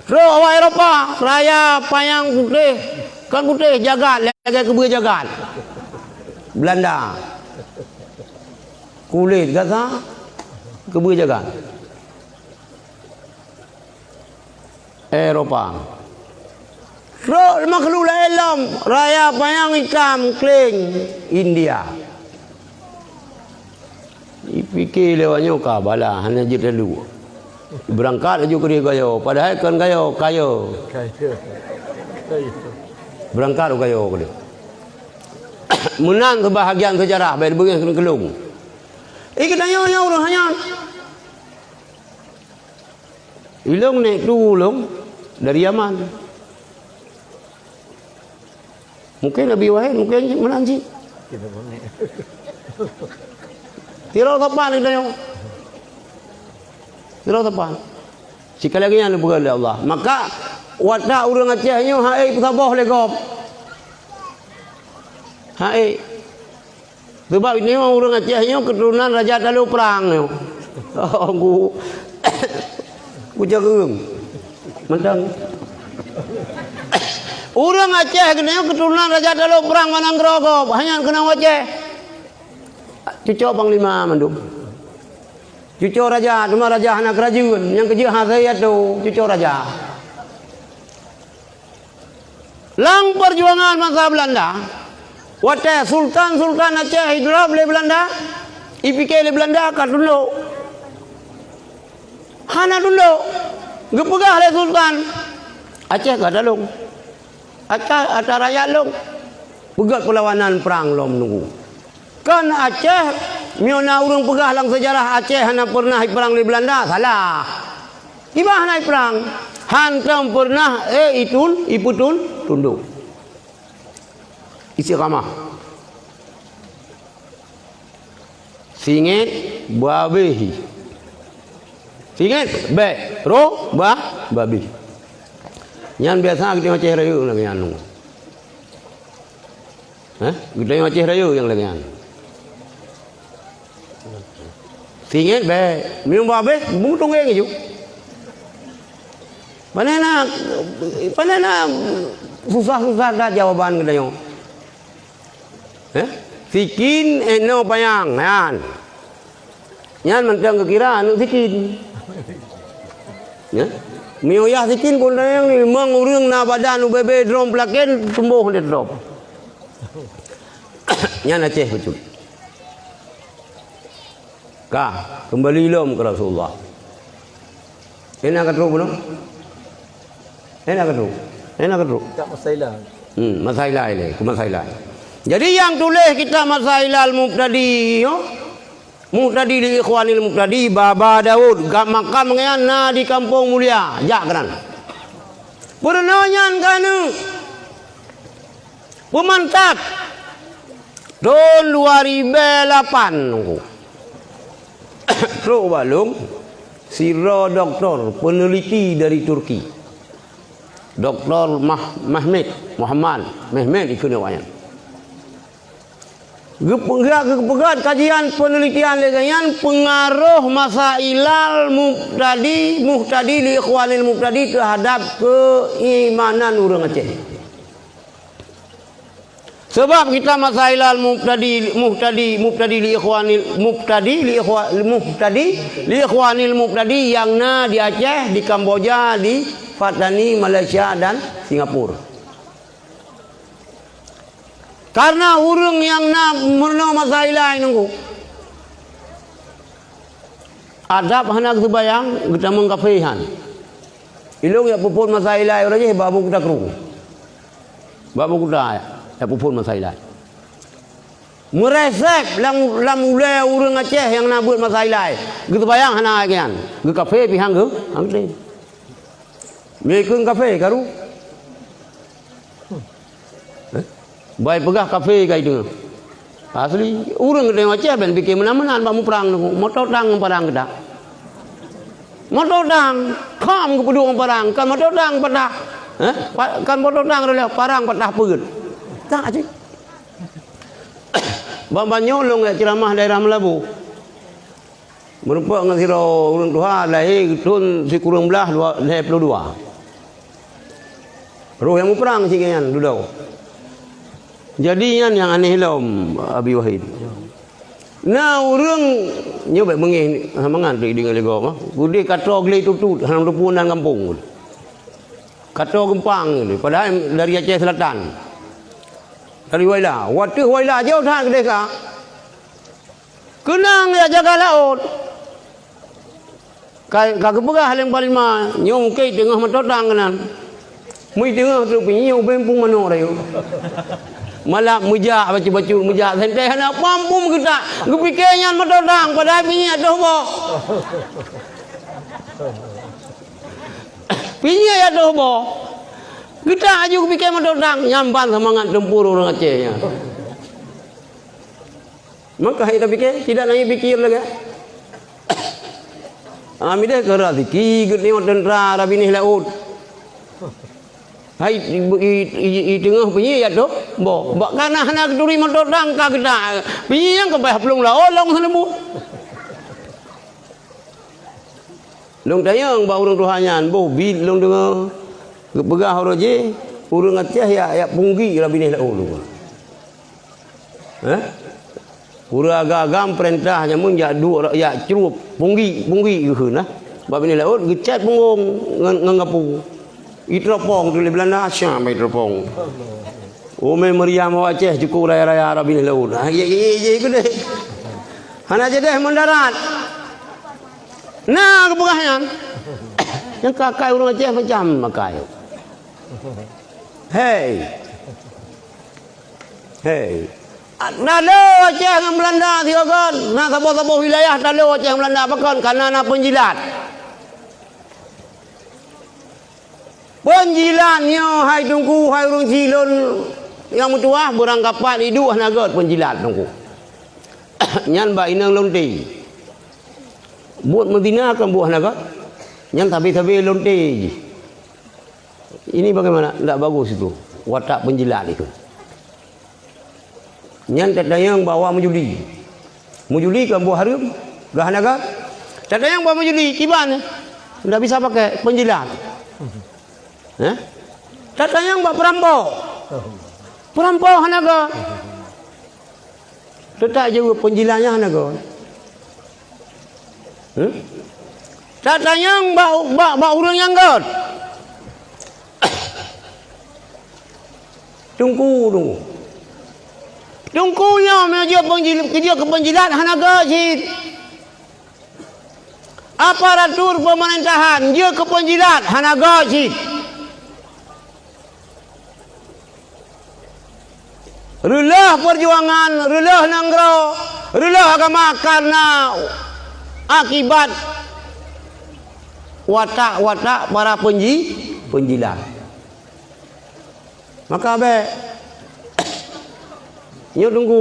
Trok awak Eropa, raya panyang putéh, kon putéh, jagat, lagèe keubeue jagat. Belanda. Kulét gata, keubeue jagat. Eropa. Trok makhluk laén lom, raya panyang itam, kléng, India. Ipike lé awak nyoe ka bala, hana jeuet lalu. Beurangkat laju keudeh gayo, padahai kon gayo, kayo. Kayo. Kayo. Beurangkat u gayo keudeh. Meunan seubahagian seujarah, bèk beungéh keuneuk keulông. Eh, geutanyoe nyoe ureueng hanyan. Ilông nèk tu ulông dari Yaman. Mungken Abi Wahid, mungken meunan cit. Sidroe sapan geutanyoe. Sidroe sapan. Sikali lagi nyan neupeugah lé Allah. Maka, watak ureueng Aceh nyoe hana peusaboh lé gob. Hana. Sabab nyoe ureueng Aceh nyoe keuturonan Raja Talo Prang nyoe. Oh, ku, ku jageueng. Mantong. Ureueng Aceh nyoe keuturonan Raja Talo Prang, Manang Grogob, hana keunong Aceh. Cuco panglima mandum. Cuco raja, teuma raja hana keurajeuen, nyang keujeuet hase atô, cuco raja. Lam peujuangan masa Belanda, watèe sultan-sultan Aceh idrop lé Belanda, ipike lé Belanda ka tundok. Hana tundok. Geupeugah lé sultan, Aceh ka atra lôn. Atra, atra rakyat lôn. Peugöt peulawanan prang lom nunggu. Kan Aceh, meunyoe na ureueng peugah lam seujarah Aceh hana peureunah iprang lé Beulanda, salah. Kiban hana iprang? Hantom peureunah, eh, itun, ipeutun, tundok. Istiqamah. Singet babeh. Singet bèk, roh bah babeh. Nyan biasa geutanyoe Aceh Rayeuk lagèe nyan. Hah? Geutanyoe Aceh Rayeuk nyang lagèe nyan. Singet bèk, meunyoe babeh, beutôi ngon jih. Pane na, pane na susah-susah that jawaban geutanyoe. Eh? Sikin, eh, inoe panyang, nyan. Nyan mantong geukira aneuk sikin. Ya? Meunyoe yah sikin pun nyang limong ureueng na badan ubé-bé droe peulakén tumboh lé droe. Nyan Aceh bacut. Ka, keumbali lom keu Rasulullah. Ena ka trok bunoe? Ena ka trok? Ena ka trok? Kitab Masailah. Hmm, Masailah ilèe, keu Masailah. Jadi nyang tuléh kitab Masailah Al-Mubtadi nyoe, Muhtadi li Ikhwanil Mubtadi, Baba Daud, ga-, makam geuhnyan na di Kampung Mulia, jak keunan. Peurunoe nyan ka aneuk. Peumantap. Thôn dua ribèe lapan nungku. Trok bak lôn, sidroe doktor peuneliti dari Turki. Doktor Mah-, Mehmet, Muhammad Mehmet ikheun awaknyan. Geupeugah, geupeugah kajian peunelitian lé geuhnyan peungaroh Masailal Mubtadi, Muhtadi li Ikhwanil Mubtadi teuhadap keuimanan ureueng Aceh. Sabab kitab Masailal Mubtadi, Muhtadi, Mubtadi li Ikhwanil, Mubtadi li Ikhwa-, Muhtadi li Ikhwanil Mubtadi nyang na di Aceh, di Kamboja, di Patani, Malaysia dan Singapura. Karena ureueng nyang na meurunoe Masailai nungku, adab hana geuseubayang, geutamong kafé han. Ilông jak peuphon Masailai uroe jih bak Abu Kuta Krueng. Bak Abu Kuta jak peuphon Masailai. Meuresep lam, lam ulèe ureueng Aceh nyang na beuet Masailai. Geuseubayang hana lagèe nyan. Geukafé pih han geu-, han geutem. Meukheun kafé karu. Eh? Bai peugah kafé ka itu. Asli, ureuëng geutanyoe Aceh ban pike meunan-meunan bak muprang tu. Moto tang ngon parang geutak. Moto tang, kham geupeuduek ngon parang, kan moto tang patah. Eh? Pa-, kan moto tang reuloh, parang patah peuet. Tak cit. Ban-ban nyoe lôn jak ceuramah daerah Meulaboh. Meurumpok ngon sidroe ureuëng tuha lahé thon sikureueng blaih dua, lhée ploh dua. Roh nyang muprang cit nyan dudoe. Jadi nyan nyang aneh lom, Abi Wahid. Na ureuëng nyoe bék beungéh mangat teuh deungoe lé gob, ah. Udeh kato glé tutut, hana teupeu nan gampông. Kato geumpang, padahai dari Aceh Selatan. Dari Waila. Wateueh Waila jauh that keudeh ka. Keunong jak jaga laôt. Ka, ka geupeugah lé panglima, nyoe mungken teungoh moto tang keunan. Meu teungoh trok pinyéng ubé muphom manok rayeuk. Malah meujak bacut-bacut, meujak santée hana pom-pom geutak. Geupike nyan moto tang, padahai pinyéng ateueh boh. Pinyéng ateueh boh. Geutak aju geupike moto tang, nyan ban seumangat tempur ureuëng Aceh nyan. Maka hai tapike, tidak lagi pikir lagée. Ah, mideh keu raseuki geutanyoe teuntra rabinéh laôt. Hai, i, i, i, i teungoh pinyéng jak tôh boh. Bak kana hana geuturi moto tang ka geutak. Pinyéng nyang keubah plueng laôt lom seuleubu. Lôn tanyong bak ureuëng tuha nyan, boh bit lôn deungoe geupeugah uroe jih, ureuëng Aceh jak, jak peunggi rabinéh laôt lôn. Eh? Ureuëng agam-agam peurintah nyan mun jak duek, jak crup, peunggi, peunggi geukheun nah. Bak binéh laôt geucét punggong ngon, ngon gapu. Itropong tu lé Belanda, siap itropong. Umé meriam awak Aceh cukup raya-raya rab binéh laôt. Ah, ye, ye, ye, ye, keudeh. Hana jadeh mendarat. Na geupeugah nyan. Nyang kakai ureuëng Aceh macam makai. Hei. Hei. Talo Aceh ngon Belanda sigoe kon, na saboh-saboh wilayah talo Aceh ngon Belanda pakon, kana na peunjilat. Peunjilat nyoe hai Teungku, hai ureuëng cilon nyang meutuwah, beurangkapat iduek hana gét peunjilat Teungku. Nyan bak inong lonte. Buet meuzina kan buet hana gét. Nyan sabe-sabe lonte jih. Ini bagaimana? Ndak bagus itu. Watak peunjilat itu. Nyan tatanyong bak awak meujudi. Meujudi kan buet hareuem, gah naga. Tatanyong bak meujudi, kiban. Ndak bisa pakai, peunjilat. Eh? Tatanyong bak peurampok. Peurampok hana gét. Teutap jaweueb peunjilat nyan hana gét. Hmm? Tatanyong bak, bak, bak ureuëng nyang gét. Teungku, teungku. Teungku nyoe meunyoe jeuet peunjil-, jeuet keu peunjilat hana gét cit. Aparatur peumeurintah jeuet keu peunjilat hana gét cit. Reuloh peujuangan, reuloh nanggroe, reuloh agama kareuna akibat watak-watak para peunji-, peunjilat. Maka bék. Nyoe teungku.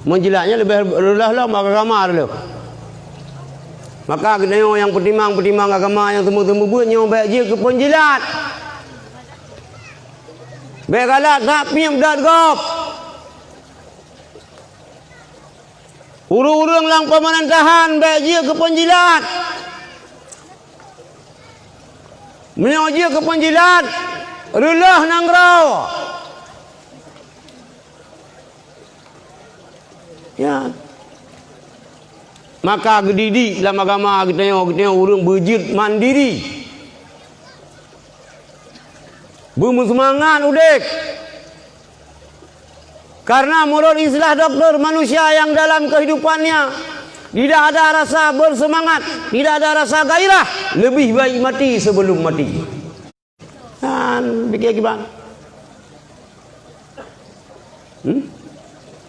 Meunjilat nyan leubeh reuloh lom agama reuloh. Maka geutanyoe nyang peutimang-peutimang agama nyang seumeubeuet-seumeubeuet nyoe bék jeuet keu peunjilat. Bék galak that piep dot gob. Ureuëng-ureuëng lam peumeurintah bék jeuet keu peunjilat. Meunyoe jeuet keu peunjilat, reuloh nanggroe. Ya. Maka geudidik lam agama geutanyoe, geutanyoe ureuëng beujeuet mandiri. Beumeuseumangat udeb. Karena menurut istilah doktor, manusia yang dalam kehidupannya tidak ada rasa bersemangat, tidak ada rasa gairah, lebih baik mati sebelum mati. Kan, pikir kiban. Hmm?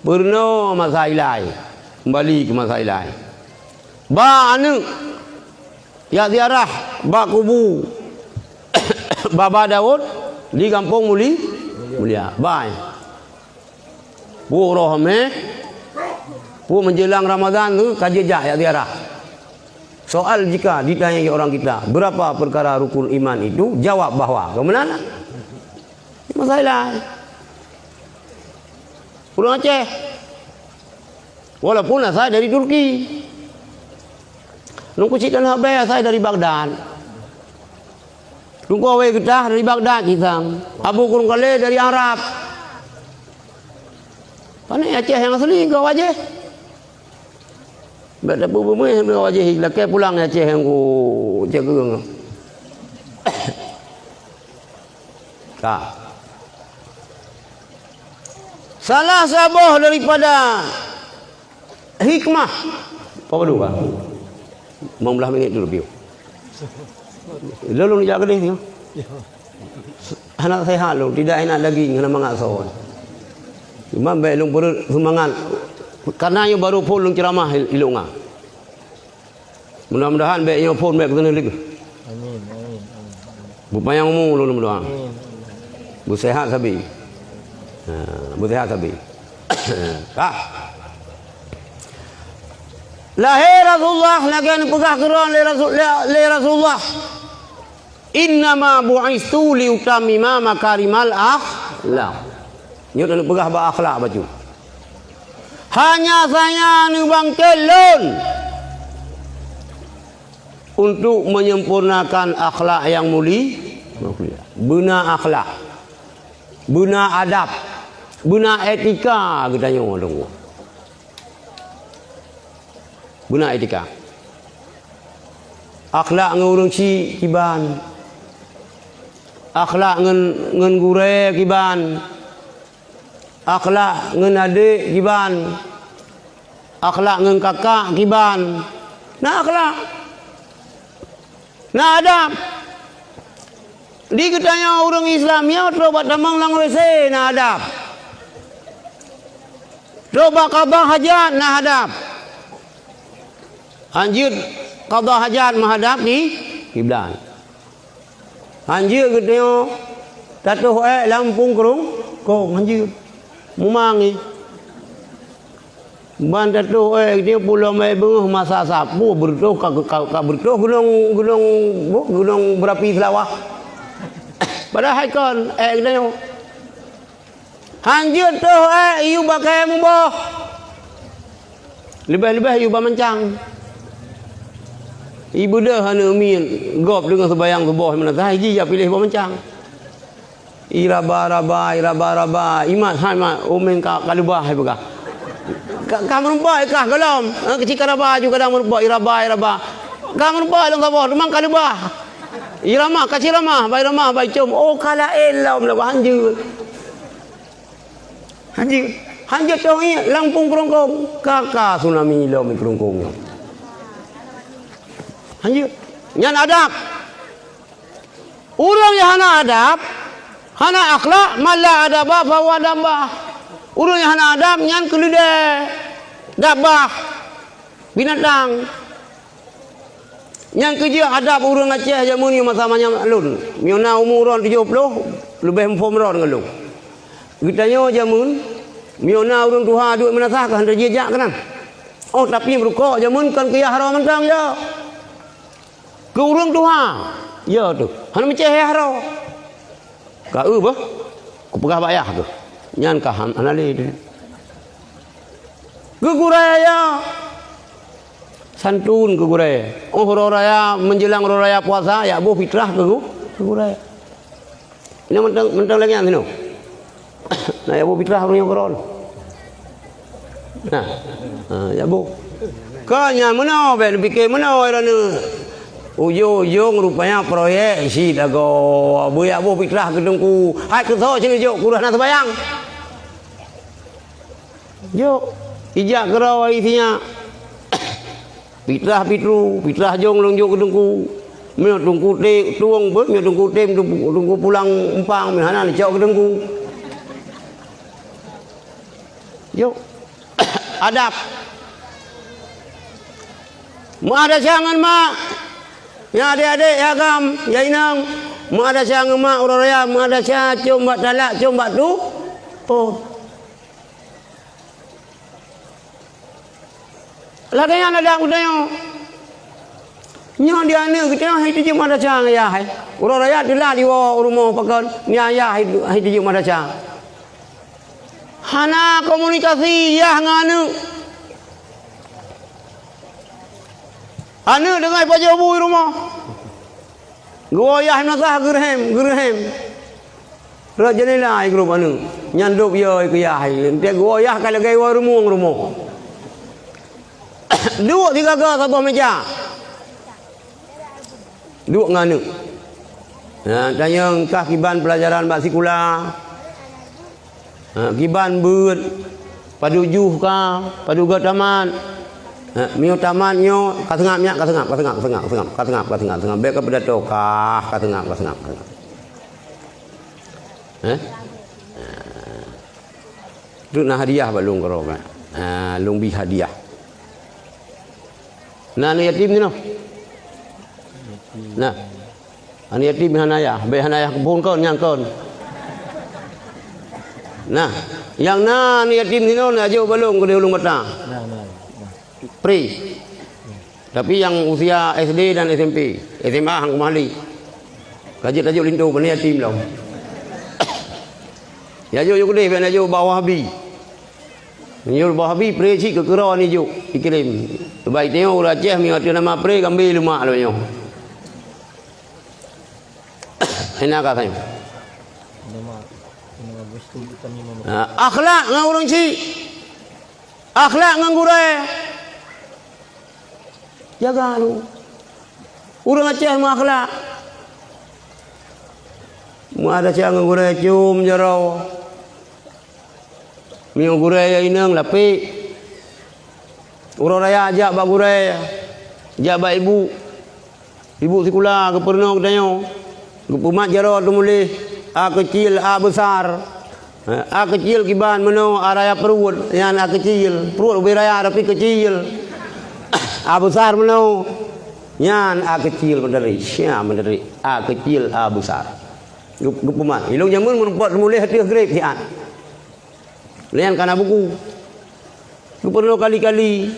Peurunoe masa ilai. Kembali ke masa ilai. Ba aneuëk. Jak ziarah bak kubu Baba Daud di Gampông Muli-, Mulia. Bai. Peue roh meh, peue menjelang Ramadan tu ka jijak jak ziarah. Soal jika ditanyai orang kita, berapa perkara rukun iman itu, jawab bahwa. Keu meunan? Masalah. Ureueng Aceh. Walaupun asai dari Turki. Nungku cit tanah Abel asai dari Baghdad. Nungku awai geutah dari Baghdad cit sang. Abu Kurung Kalé dari Arab. Pane Aceh nyang asli keu wajéh. Bèk tapeubeumeuéh ngon wajéh, lakèe pulang Aceh nyang ku cageueng. Ka. Salah saboh daripada hikmah. Apa dulu, Pak? Lima belas minit dulu, piu. Lalu jak keudeh, piu. Hana sehat lôn, tidak enak daging, hana mangat soe. Cuma bèk lôn peureuet seumangat. Karena nyoe baru phôn lôn ceuramah i-, i Lhok Nga. Mudah-mudahan bèk nyoe phôn bèk keuneuk lé. Amin, amin, amin, amin. Beupanyang umu lôn mudah-mudahan. Amin, amin. Beuseuhat sabe. Ha, beuseuhat sabe. Ka. Lahé Rasulullah lagèe neupeugah keu droe lé Rasul-, lé, lé Rasulullah. "Innama bu'istu liutammima makarimal akhlak." Nyoe neupeugah bak akhlak bacut. Hanya saja neubangkét lôn untuk menyempurnakan akhlak nyang muli-, mulia. Beuna akhlak, beuna adab, beuna etika geutanyoe. Beuna etika. Akhlak ngon ureueng chik kiban. Akhlak ngon, ngon gurèe kiban. Akhlak ngon adék kiban. Akhlak ngon kakak kiban. Na akhlak. Na adab. Di geutanyoe ureueng Islam nyoe trok bak tamong lam W C na adab. Trok bak qadha hajat na adab. Hanjeuet qadha hajat meuhadab ki-, kiblat. Hanjeuet geutanyoe tatoh èk lam pueng keurong-, kong, hanjeuet. Mumang ngi. Ban tatoh èk geutanyoe pulo mè beungoh masa sapeue beureutoh ka, ka, ka beureutoh gunong, gunong, boh, gunong beurapi Seulawah. Padahai kon èk geutanyoe. Hanjeuet toh èk yue bak kayèe muboh. Leubeh-leubeh yue bak mancang. Ibeudôh aneuk miet gob deungon seubayang suboh meunan, hai jih jak piléh bak mancang. Iraba-raba, iraba-raba, imat hai mat, umeng ka, ka leubah hai peugah. Ka, ka meurumpok ikah gohlom, ha, keuci ka raba aju kadang meurumpok, iraba, iraba. Ka meurumpok lôn saboh, teuma ka leubah. Iramah, ka ciramah, bai ramah, bai com, oh ka laén lom, leubah hanjeuet. Hanjeuet, hanjeuet toh ié lam pueng keurong-kong. Ka, ka tsunami lom keurong-kong nyoe. Hanjeuet. Nyan adab. Ureueng nyang hana adab, hana akhlak, man la adaba fahuwa dabbah. Ureueng nyang hana adab nyan keuleudée, dabbah, binatang. Nyang keujeuet adab ureueng Aceh jameun nyoe masa manyang lôn. Meunyoe na umu droen tujoh ploh, leubeh muphom droen ngon lôn. Geutanyoe jameun, meunyoe na ureueng tuha duek meunasah ka hana jijak keunan. Oh, tapi meurukok jameun kon keu yah droe mantong, ya. Keu ureueng tuha, ya tu. Hana meucéh yah droe. Ka eu beuh, kupeugah bak yah keuh. Nyan ka han-, hana lé teuh. Keu gurée ya. Santun keu gurée. Oh, uroe raya, menjelang uroe raya puasa, jak boh fitrah keu gu-, keu gurée. Inoe mantong, mantong lagée nyan sinoe. Nah, jak boh fitrah ureueng nyang keudroe. Nah. Ha, jak boh. Ka nyan meunoe, bèk neupike meunoe, droeneuh. Ujong-ujong rupanya proyek cit agoe. Beu jak boh fitrah keu teungku. Hai keu soe cit neujok, kureueng hana seubayang. Jok, ijak keudroe isi nyak. Fitrah pitru, fitrah jong lôn jok keu teungku. Meunyoe teungku tem, tueng beuet, meunyoe teungku tem, teungku, teungku pulang umpang, meunyoe hana, neucok keu teungku. Jok. Adab. Meuah desya ngon mak. Ya adék-adék, ya agam, ya inong, meuadasya ngon mak uroe raya, meuadasya com bak talak, com bak tu. Oh. Lagèe nyan adat geutanyoe. Nyoe di aneuk geutanyoe hai teujeuet madrasah ngon yah hai. Uroe raya teulat jiwoe u rumoh pakon, nyan yah hai, hai teujeuet madrasah. Hana komunikasi yah ngon aneuk. Aneuk deungon pajoh bu i rumoh. Geuwoe yah madrasah geureuhem, geureuhem. Rot jeundela i grup aneuk. Nyan dop yo i keu yah i. Enteuk geuwoe yah ka lagèe woe rumoh rumoh. Duek sigaga saboh meja. Duek ngon aneuk. Ha, tanyong kah kiban pelajaran bak sikula. Ha, kiban beuet, padub juh ka, padub ka tamat. Ha, meunyoe tamat nyoe, ka seungab nyak, ka seungab, ka seungab, ka seungab, ka seungab, ka seungab, ka seungab, ka seungab. Bèk ka peudato, kah, ka seungab, ka seungab, ka seungab. Eh? Ha. Tu na hadiah bak lôn keudroe kan. Ha, lôn bri hadiah. Na aneuk yatim sinoe? Na. Aneuk yatim hana yah, bèk hana yah keuphon kon, nyan kon. Nah, nyang na aneuk yatim sinoe na jok bak lôn keudéh Ulueng Batang. Nah, nah, nah. Pri. Tapi nyang usia S D dan S M P, S M A han keumah li. Ka jeuet tajok linto, pane yatim lom. Ya jok, jok keudéh, bèk na jok bak Wahabi. Meunyoe Wahabi pre cit keu keudroe ni jok, ikirém. Baik tanyoe ureueng Aceh meunyoe ateueh nama pre, gambe leumak lom nyoe. Hina ka tanyoe. Nama, nama Gusti Utami Muhammad. Ha, akhlak ngon ureueng chik. Akhlak ngon gurèe. Jaga lu. Ureueng Aceh meuakhlak. Meuadab ngon gurèe com jaroe. Meunyoe gurèe ya inong lapek. Uroe raya jak bak gurèe, jak bak ibu. Ibu sikula geupeurunoe geutanyoe, geupeumat jaroe teumuléh, A kecil, A besar. A kecil kiban meunoe, A raya pruet, nyan A kecil. Pruet ubé raya tapi kecil. A besar meunoe, nyan A kecil meudari, sia meudari. A kecil, A besar. Geu-, geupeumat. Ilong jameun meureumpok teumuléh ateueh grep siat. Nyan kana buku. Geupeurunoe kali-kali.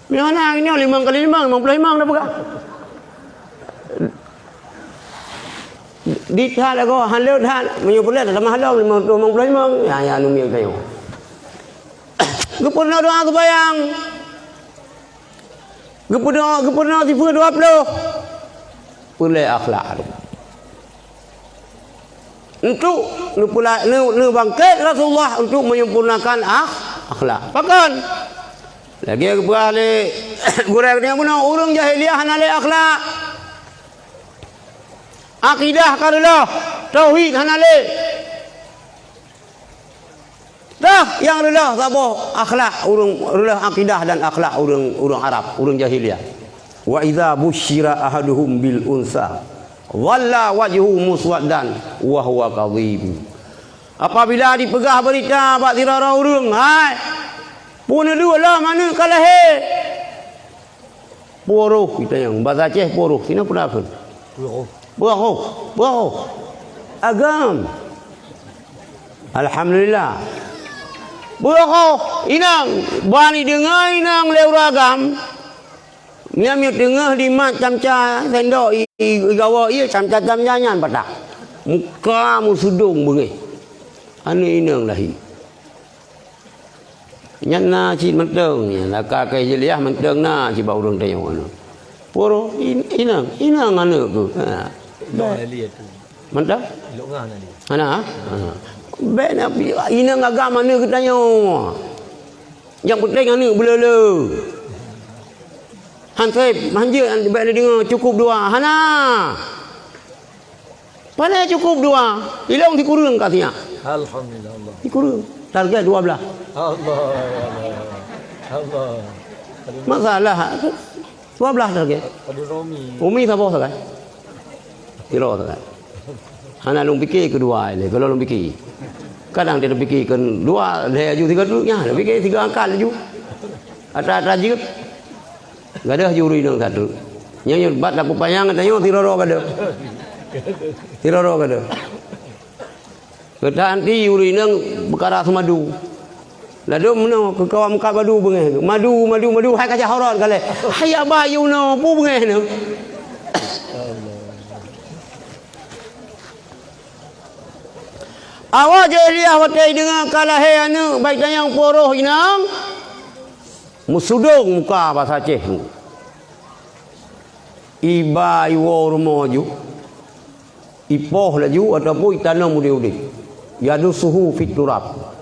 Meunyoe hana, nyoe limong kali limong, limong ploh limong na peugah. Di that lagoe, han le that, meunyoe peureulèe tamah lom, limong ploh, limong ploh limong. Ya, ya, anu miet tanyoe. Geupeurunoe doa seumayang. Geupeurunoe, geupeurunoe sifeuet dua ploh. Peureulèe akhlak. Untuk neupula-, neu-, neubangkét Rasulullah untuk menyempurnakan akh-, akhlak. Pakon? Lagèe geupeugah lé gurèe geutanyoe bunoe, ureueng jahiliyah hana lé akhlak. Akidah ka reuloh, tauhid hana lé. Dah nyang reuloh saboh akhlak ureueng, reuloh akidah dan akhlak ureueng, ureueng Arab, ureueng jahiliyah. "Wa idza busyira ahaduhum bil unsa, dhalla wajhuhu muswaddan wa huwa kadhib." Apabila dipeugah beurita bak sidroe ureueng, "Hai, peuneudeuh lom aneuk ka lahé." Puroh, kita nyang bahasa Aceh puroh, sinoe peue kheun? Puroh. Puroh, puroh. Agam. Alhamdulillah. Puroh, inong, bani deungoe inong lé ureueng agam. Nyan meuteungoh dimat camca sendok i, i, i gawa ié camca-camca nyan patah. Muka meusudong beungéh. Aneuk inong lahé. Nyan na cit mantong, nyan laka keu jeuliah mantong na cit bak ureueng tanyoe nyoe. Poro in-, inong, inong aneuk tu. Ha. Ilok hana li tu. Mantong? Ilok ngah hana li. Hana, ha? Ha. Bèk na pi-, inong agam aneuk geutanyoe. Nyang penting aneuk beuleu-leu. Han sép, hanjeuet bèk na deungoe, cukôp dua. Hana. Pane cukôp dua, ilong sikureueng ka siap. Alhamdulillah, Allah. Sikureueng. Target dua belas. Allah, Allah, Allah. Masalah, dua belas target. Pada Romi. Umi saboh sagai. Kilo sagai. Hana lôn pike keudua ilèe, kalau lôn pike. Kadang dia pike keudua, dia aju tiga tu, ya, dia pike tiga angkat laju. Ata-ata jeuet. Gadoh juri nang satu. Nyan, nyan, bat aku panyang, tanyoe siroro kada. Siroro kada. Gata anti ureueng inong peukara seumadu. Ladôm meunoe keu kawan mukat madu beungéh. Madu, madu, madu, hai ka jak horot galeh. Hai abah, you know, peue beungéh nyoe? Awak jahiliyah watèe deungoe ka lahé aneuk, baik tanyong poroh inong, meusudong muka basa Aceh. Iba iwoe rumoh ju, ipoh laju ataupun itanom udeb-udeb. Yadussuhu fit turab.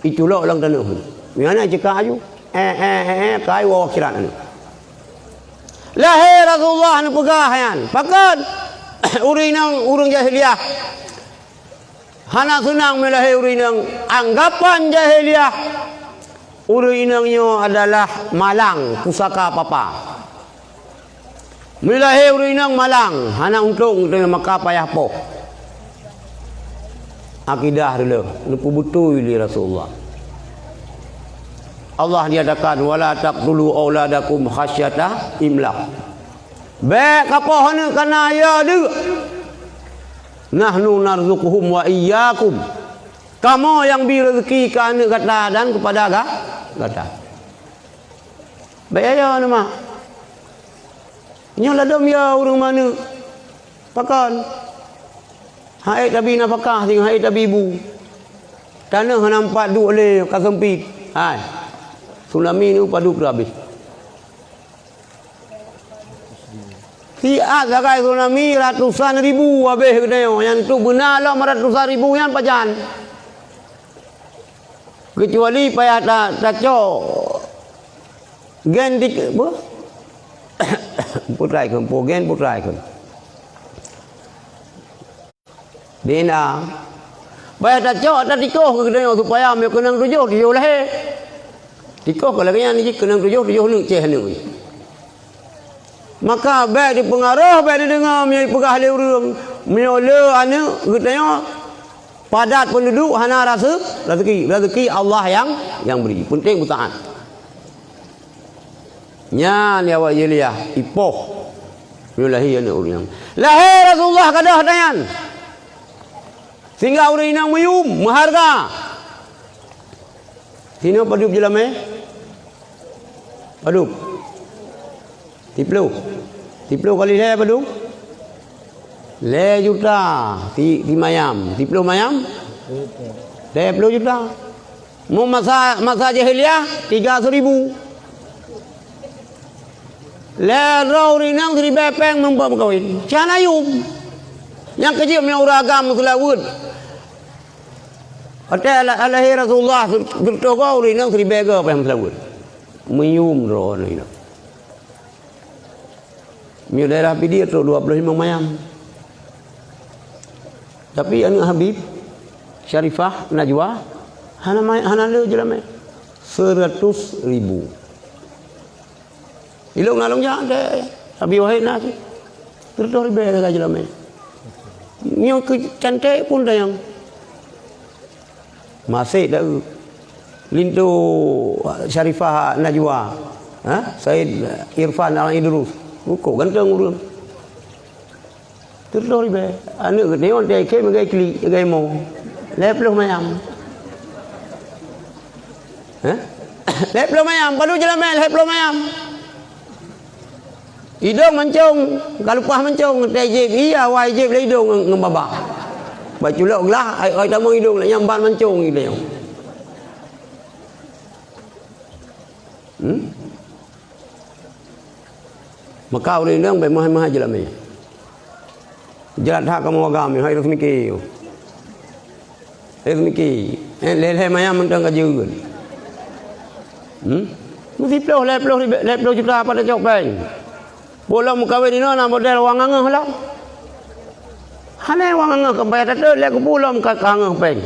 Itulok lam tanoh. Nyan na cekak laju. Eh, eh, eh, eh, kai woe akhirat nyan. Lahé Rasulullah neupeugah nyan. Pakon? Ureueng inong, ureueng jahiliyah. Hana seunang meulahé ureueng inong, anggapan jahiliyah, ureueng inong nyoe adalah malang, pusaka papa. Meulahé ureueng inong malang, hana untông, maka payah poh. Akidah dulu, neupeubeutôi lé Rasulullah. Allah nyatakan, "Wala taqtulu auladakum khasyata imlaq." Bèk kapoh aneuk kana ya deuk. "Nahnu narzuquhum wa iyyakum." Kamoe nyang bi reuzeki keu aneuk gata dan keupada ga-, gata. Bèk ya, ya, aneuk mak. Nyoe ladôm ya ureueng maneuk. Pakon? Hana ék tabi nafakah, singoh hana ék tabi bu. Tanoh hana meupat duek lé, ka seumpit. Hai. Tsunami nyoe padub teuh habéh. Siat sagai tsunami ratusan ribu habéh geutanyoe, nyang tu beuna lom ratusan ribu nyan pajan. Keucuali payah ta-, tacok gen di, apa? Putrai kheun, po gen putrai kheun. D N A. Payah tacok, tatikoh keu geutanyoe supaya meunyoe keunong tujoh, tujoh lahé. Tikoh keu lagèe nyan jih, keunong tujoh, tujoh aneuk, céh aneuk. Maka bèk dipeungaroh, bèk dideungoe meunyoe jipeugah lé ureueng, meunyoe le aneuk geutanyoe padat penduduk hana rase-, raseuki. Raseuki Allah nyang, nyang bri. Penting beutaat. Nyan awak jahiliyah, ipoh. Nyoe lahé aneuk ureueng. Lahé Rasulullah gadôh tanyan. Sehingga ureueng inong meuyum, meuhareuga. Sinoe padub jeulamèe? Padub? Siploh. Siploh kali lhèe padub? Lhèe juta si-, simayam. Siploh mayam? Lhèe ploh juta. Mu masa, masa jahiliyah, tiga ratus ribu. Lhèe droe ureueng inong siribèe pèng meubak meukawen. Cit hana yum. Nyang keujeuet meunyoe ureueng agam meuseulaweuet. Watèe ala-, alahé Rasulullah, seureutôh goe ureueng inong siribèe goe pèng meuseulaweuet. Meuyum droe ureueng inong. Meunyoe daerah Pidie trok dua ploh limong mayam. Tapi aneuk Habib, Syarifah, Najwa, hana may-, hana le jeulamèe. Seuratus ribu. Ilong na lôn jak, deh. Habib Wahid na cit. Seuratus ribèe ka jeulamèe. Nyoe keu cantik pun dayang. Maséh dak, linto Syarifah Najwa, ha? Said Irfan Al Idrus, kok ganteng ureueng. Tutoh ribèe. Aneuk geutanyoe teuka meugah klik, meugah mo. Lhèe ploh mayam. Ha? Lhèe ploh mayam, padub jeulamèe lhèe ploh mayam. Idong mancong, ka leupah mancong, teuka jieb, iya, awai jieb lé idong ngon, ngon babah. Bak culok glah, ai, ai tamong idong, lagèe nyan ban mancong idong. Hmm? Maka ureueng inong bèk meuhai-meuhai jeulamèe. Jeulat that kamoe agam, hai rot miki. Eh, miki. Eh, lhèe-lhèe mayam mantong ka jeuet. Hmm? Meusiplôh, lhèe plôh ribèe, lhèe plôh juta pat tacok pèng. Buleuen meukawen inoe na model wang angeuh lom. Hana wang angeuh, ka payah tatot lé kubu lom ka, ka angeuh pèng.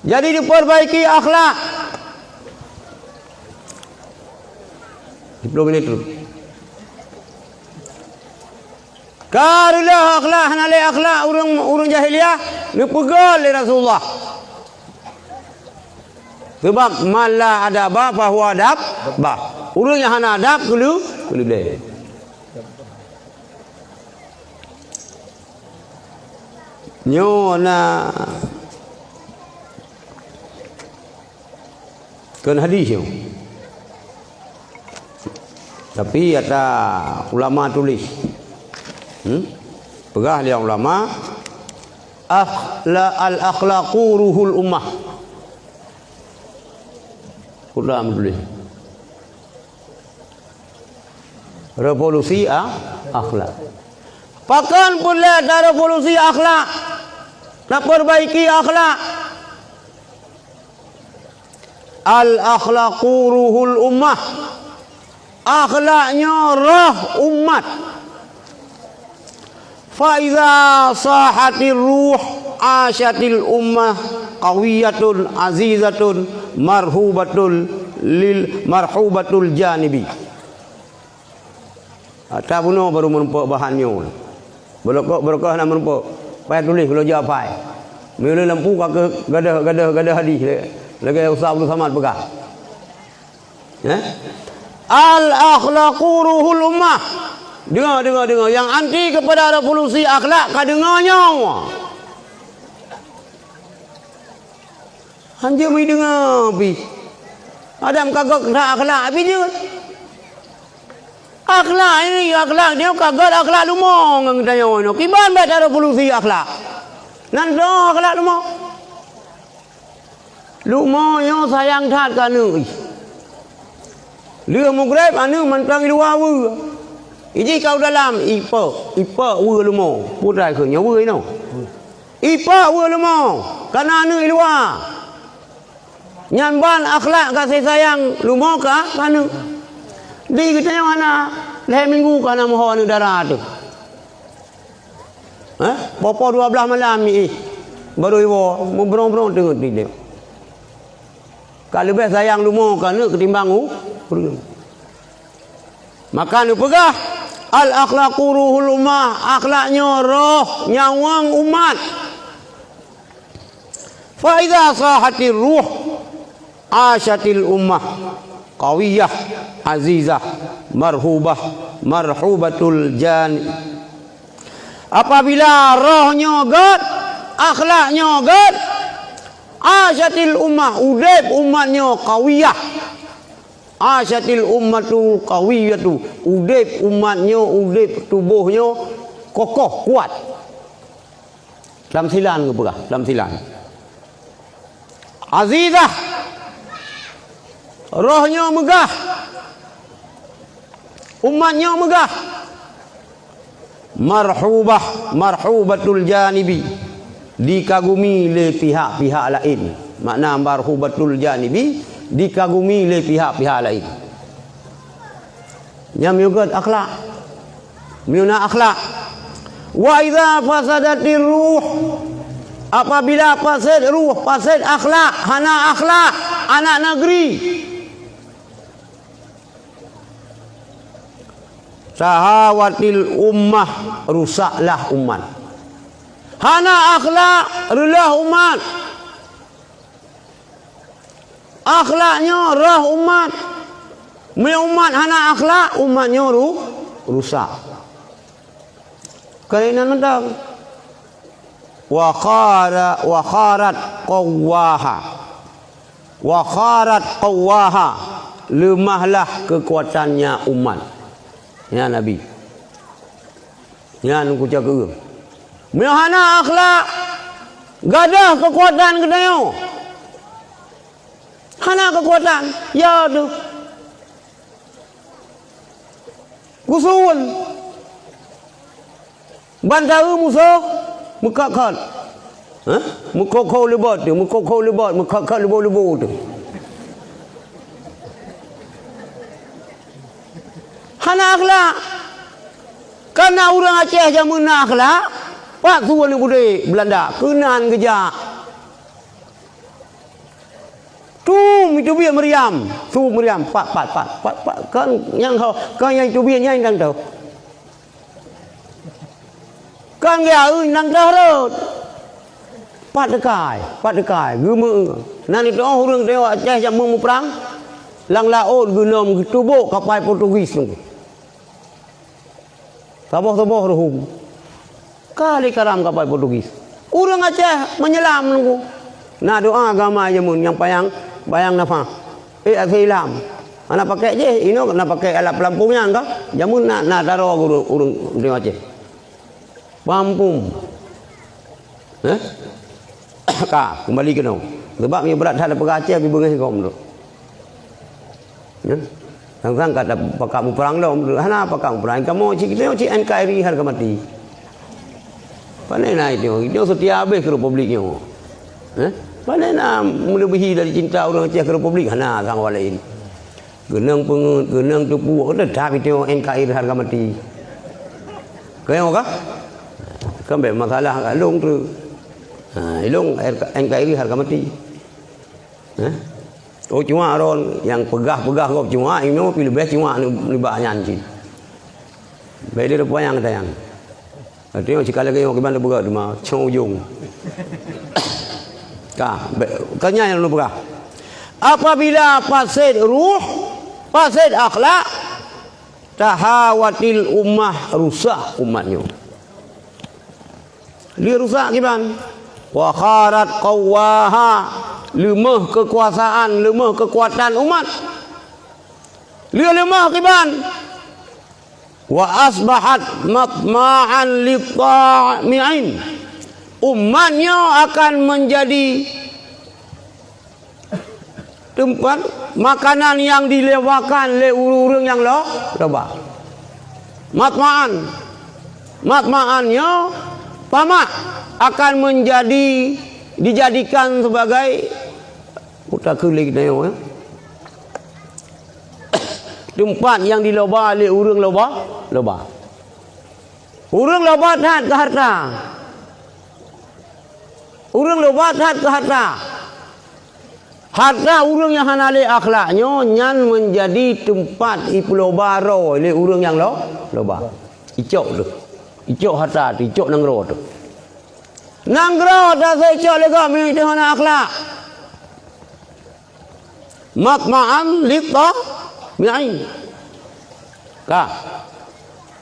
Jadi diperbaiki akhlak. Sepuluh minit dulu. Ka reuloh akhlak, hana lé akhlak ureueng, ureueng jahiliyah, neupeugöt lé Rasulullah. Sabab man la adaba fahuwa dabba. Ureuëng nyang hana adab keulu-, keululée. Nyoe na kon hadis nyoe. Tapi ata ulama tuléh. Hmm? Peugah lé ulama, "Akhla-, al-akhlaqu ruhul ummah." Ulama tuléh. Revolusi a-, akhlak. Pakon peureulée tarevolusi akhlak, tapeurbaiki akhlak? Al-akhlaqu ruhul ummah. Akhlak nyoe roh umat. Fa iza sahatir ruh asyatil ummah qawiyatun azizatun marhubatul lil marhubatul janibi. Ata bunoe baru meurumpok bahan nyoe. Beurokok-beurokok hana meurumpok. Payah tuléh keuloe jak apai. Meuleueh lampu ka keu gadoh-gadoh gadoh hadis lé-, lagée Ustaz Abdul Samad peugah. Eh? Al-akhlaqu ruhul ummah. Dengar, dengar, dengar. Yang anti kepada revolusi akhlak ka dengar nyoe. Hanjeuet meudeungoe pih. Adam ka gok that akhlak pih jeuet. Akhlak ini, akhlak nyoe ka gok akhlak leumo ngon geutanyoe nyoe. Kiban bak tarevolusi akhlak. Nan soe akhlak leumo? Leumo nyoe sayang that keu aneuk jih. Lheueh mugreb aneuk mantong i luwa weue. Ijih keu dalam, ipok, ipok weue leumo. Putai keu nyoe weue inoe. Ipok weue leumo, kana aneuk i luwa. Nyan ban akhlak kasih sayang leumo ka aneuk. Di geutanyoe hana lhée minggu ka na meuho aneuk dara teuh. Hah? Poh-poh dua blaih malam, ih, baru iwoe, meubrong-brong teungeut di dia. Ka leubeh sayang leumo keu aneuk ketimbang u-, ureueng. Maka neupeugah, "Al-akhlaqu ruhul ummah," akhlak nyoe roh nyawöng umat. Fa iza sahatir ruh, asyatil ummah qawiyah, azizah, marhubah, marhubatul jan. Apabila roh nyoe gét, akhlak nyoe gét, asyatil ummah, udeb umat nyoe qawiyah. Asyatil ummatu qawiyatu, udeb umat nyoe, udeb tuboh nyoe kokoh, kuat. Lam silan geupeugah, lam silan. Azizah, roh nyoe meugah, umat nyoe meugah. Marhubah, marhubatul janibi, dikagumi lé pihak-pihak laén. Makna marhubatul janibi, dikagumi lé pihak-pihak laén. Nyan meunyoe gét akhlak. Meunyoe na akhlak. Wa idza fasadatir ruh, apabila fasid ruh, fasid akhlak, hana akhlak, anak negeri. Sahawatil ummah, rusaklah umat. Hana akhlak, reuloh umat. Akhlak nyoe roh umat. Meunyoe umat hana akhlak, umat nyoe ru-, rusak. Keunan mantong. Wa khara-, wa kharat qawwaha. Wa kharat qawwaha. Leumahlah keukuatannya umat. Ya Nabi. Nyan kucok keu. Meunyoe hana akhlak, gadôh keukuatan geutanyoe. Hana keukuatan, ya teuh. Kusuon. Ban taeu musoh, meukat-kat. Hah? Meukhot-khot leubot teuh, meukhot-khot leubot, meukat-kat leubo-leubo teuh. Hana akhlak. Kana ureuëng Aceh jameun na akhlak, pat su aneuk budé Beulanda, keunan geujak. Tum, itu biet meuriam, su meuriam, pat, pat, pat, pat, pat, kan nyang ho, kan nyang itu biet nyang dang tau. Kan geuaeu nang deuh rot. Pat teukai, pat teukai, geumeu. Nan itu oh ureuëng teuh Aceh jak meu-, muprang. Lam laôt geunom geutubôk kapai Portugis nyoe. Saboh-saboh ruhueng. Ka lé karam kapai Portugis. Ureuëng Aceh meunyelam nunggu. Na doa agama jameun nyang payang, payang nafah. Eh, asai lam. Hana pakai jih, inoe na pakai alat pelampung nyan ka. Jameun na, na taro ureuëng, ureuëng, ureuëng Aceh. Pampung. Eh? Ka, kembali keunoe. Sebab nyang brat that peugah Aceh, tapi beungéh gom tu. Nyan. Sang-sang ka ta-, pakat muprang lom, hana pakat muprang. Kamoe cit, kita cit N K R I harga mati. Pane na itu, itu setia habéh keu republik nyoe. Eh? Pane na melebihi dari cinta ureuëng Aceh keu republik, hana sang awak laén. Keunong peungeut, keunong teupeu, tetap itu N K R I harga mati. Kayong kah? Kan bèk masalah kat lôn tu. Ha, ilong N K R I harga mati. Eh? Oh, cuma ron nyang peugah-peugah gob cuma, inoe pi leubeh cuma nibak nyan cit. Baik dia payang tayang. Artinya, sekali lagi, orang kiban dia peugah, dia mah, cong ujong. Ka, be-, ka nyan nyang lôn peugah. Apabila fasid ruh, fasid akhlak, tahawatil ummah, rusak umat nyoe. Lé rusak kiban. Wa kharat qawwaha, leumoh keukuasaan, leumoh keukuatan umat. Lé leumoh kiban. Wa asbahat matma'an lit-tami'in. Umat nyoe akan menjadi teumpat makanan nyang dilobakan lé ureuëng-ureuëng nyang lo-, loba. Matma'an. Matma'an nyoe tamak akan menjadi, dijadikan sebagai utak keulik nyoe, ya. Teumpat nyang diloba lé ureuëng loba, loba. Ureuëng loba that keu harta. Ureuëng loba that keu harta. Harta ureuëng nyang hana lé akhlak nyoe nyan menjadi teumpat ipeuloba droe lé ureuëng nyang lo-, loba. Icok tu. Icok harta tu, icok nanggroe tu. Nanggroe ta seuicok lé gob meunyoe hana akhlak. Matma'an lit-tami'in. Ka.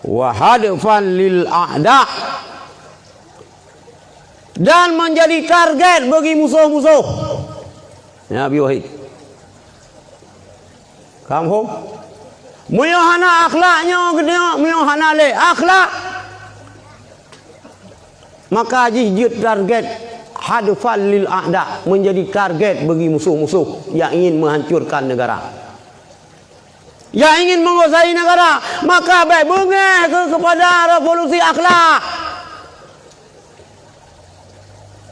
Wa hadfan lil a'da. Dan menjadi target bagi musoh-musoh. Ya, Abi Wahid. Ka muphom? Meunyoe hana akhlak nyoe geutanyoe, meunyoe hana lé akhlak, maka jih jeuet target hadfan lil a'da, menjadi target bagi musoh-musoh yang ingin menghancurkan negara. Yang ingin menguasai negara, maka bèk beungéh keu-, kepada revolusi akhlak.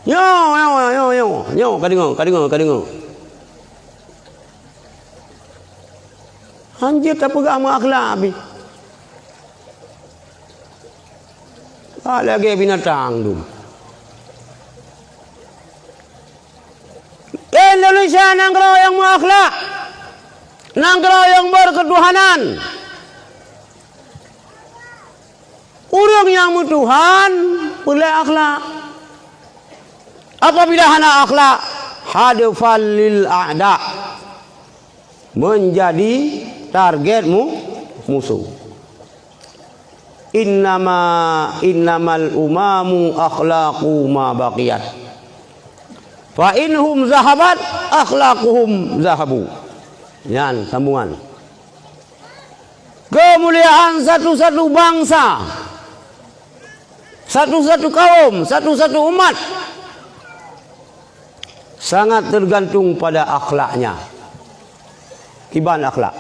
Nyoe, nyoe, nyoe, nyoe, nyoe, ka deungoe, ka deungoe, ka deungoe. Hanjeuet tapeugah meuakhlak pih. Ka lagèe binatang dum. Indonesia nanggroe nyang meuakhlak, nanggroe nyang berketuhanan. Ureuëng nyang meutuhan peureulèe akhlak. Apabila hana akhlak, hadfan lil a'da, menjadi target mu-, musuh. Innama, innamal umamu akhlaqu ma baqiyat. Fa inhum zahabat, akhlaquhum zahabu. Nyan sambungan. Keumuliaan satu-satu bansa, satu-satu kaum, satu-satu umat sangat tergantung pada akhlaknya. Kiban akhlak.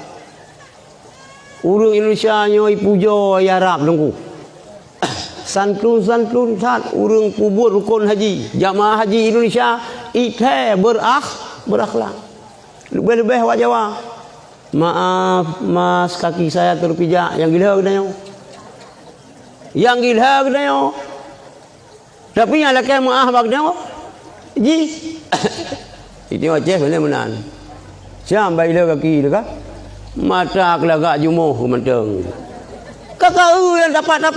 Ureuëng Indonesia nyoe ipujoe i Arab Teungku. Santun-santun that ureuëng peubuet rukon haji, jamaah haji Indonesia ithèe berakh-, berakhlak. Leubeh-leubeh awak Jawa. Maaf, Mas, kaki saya terpijak. Nyang gila geutanyoe. Nyang gila geutanyoe. Tapi nyang lakèe meu'ah bak nyoe, jih. Itu Aceh meunan meunan. Siam bai le kaki teuka. Mata keulagak jumoh mantong. Ka ka eu nyang tapak-tapak.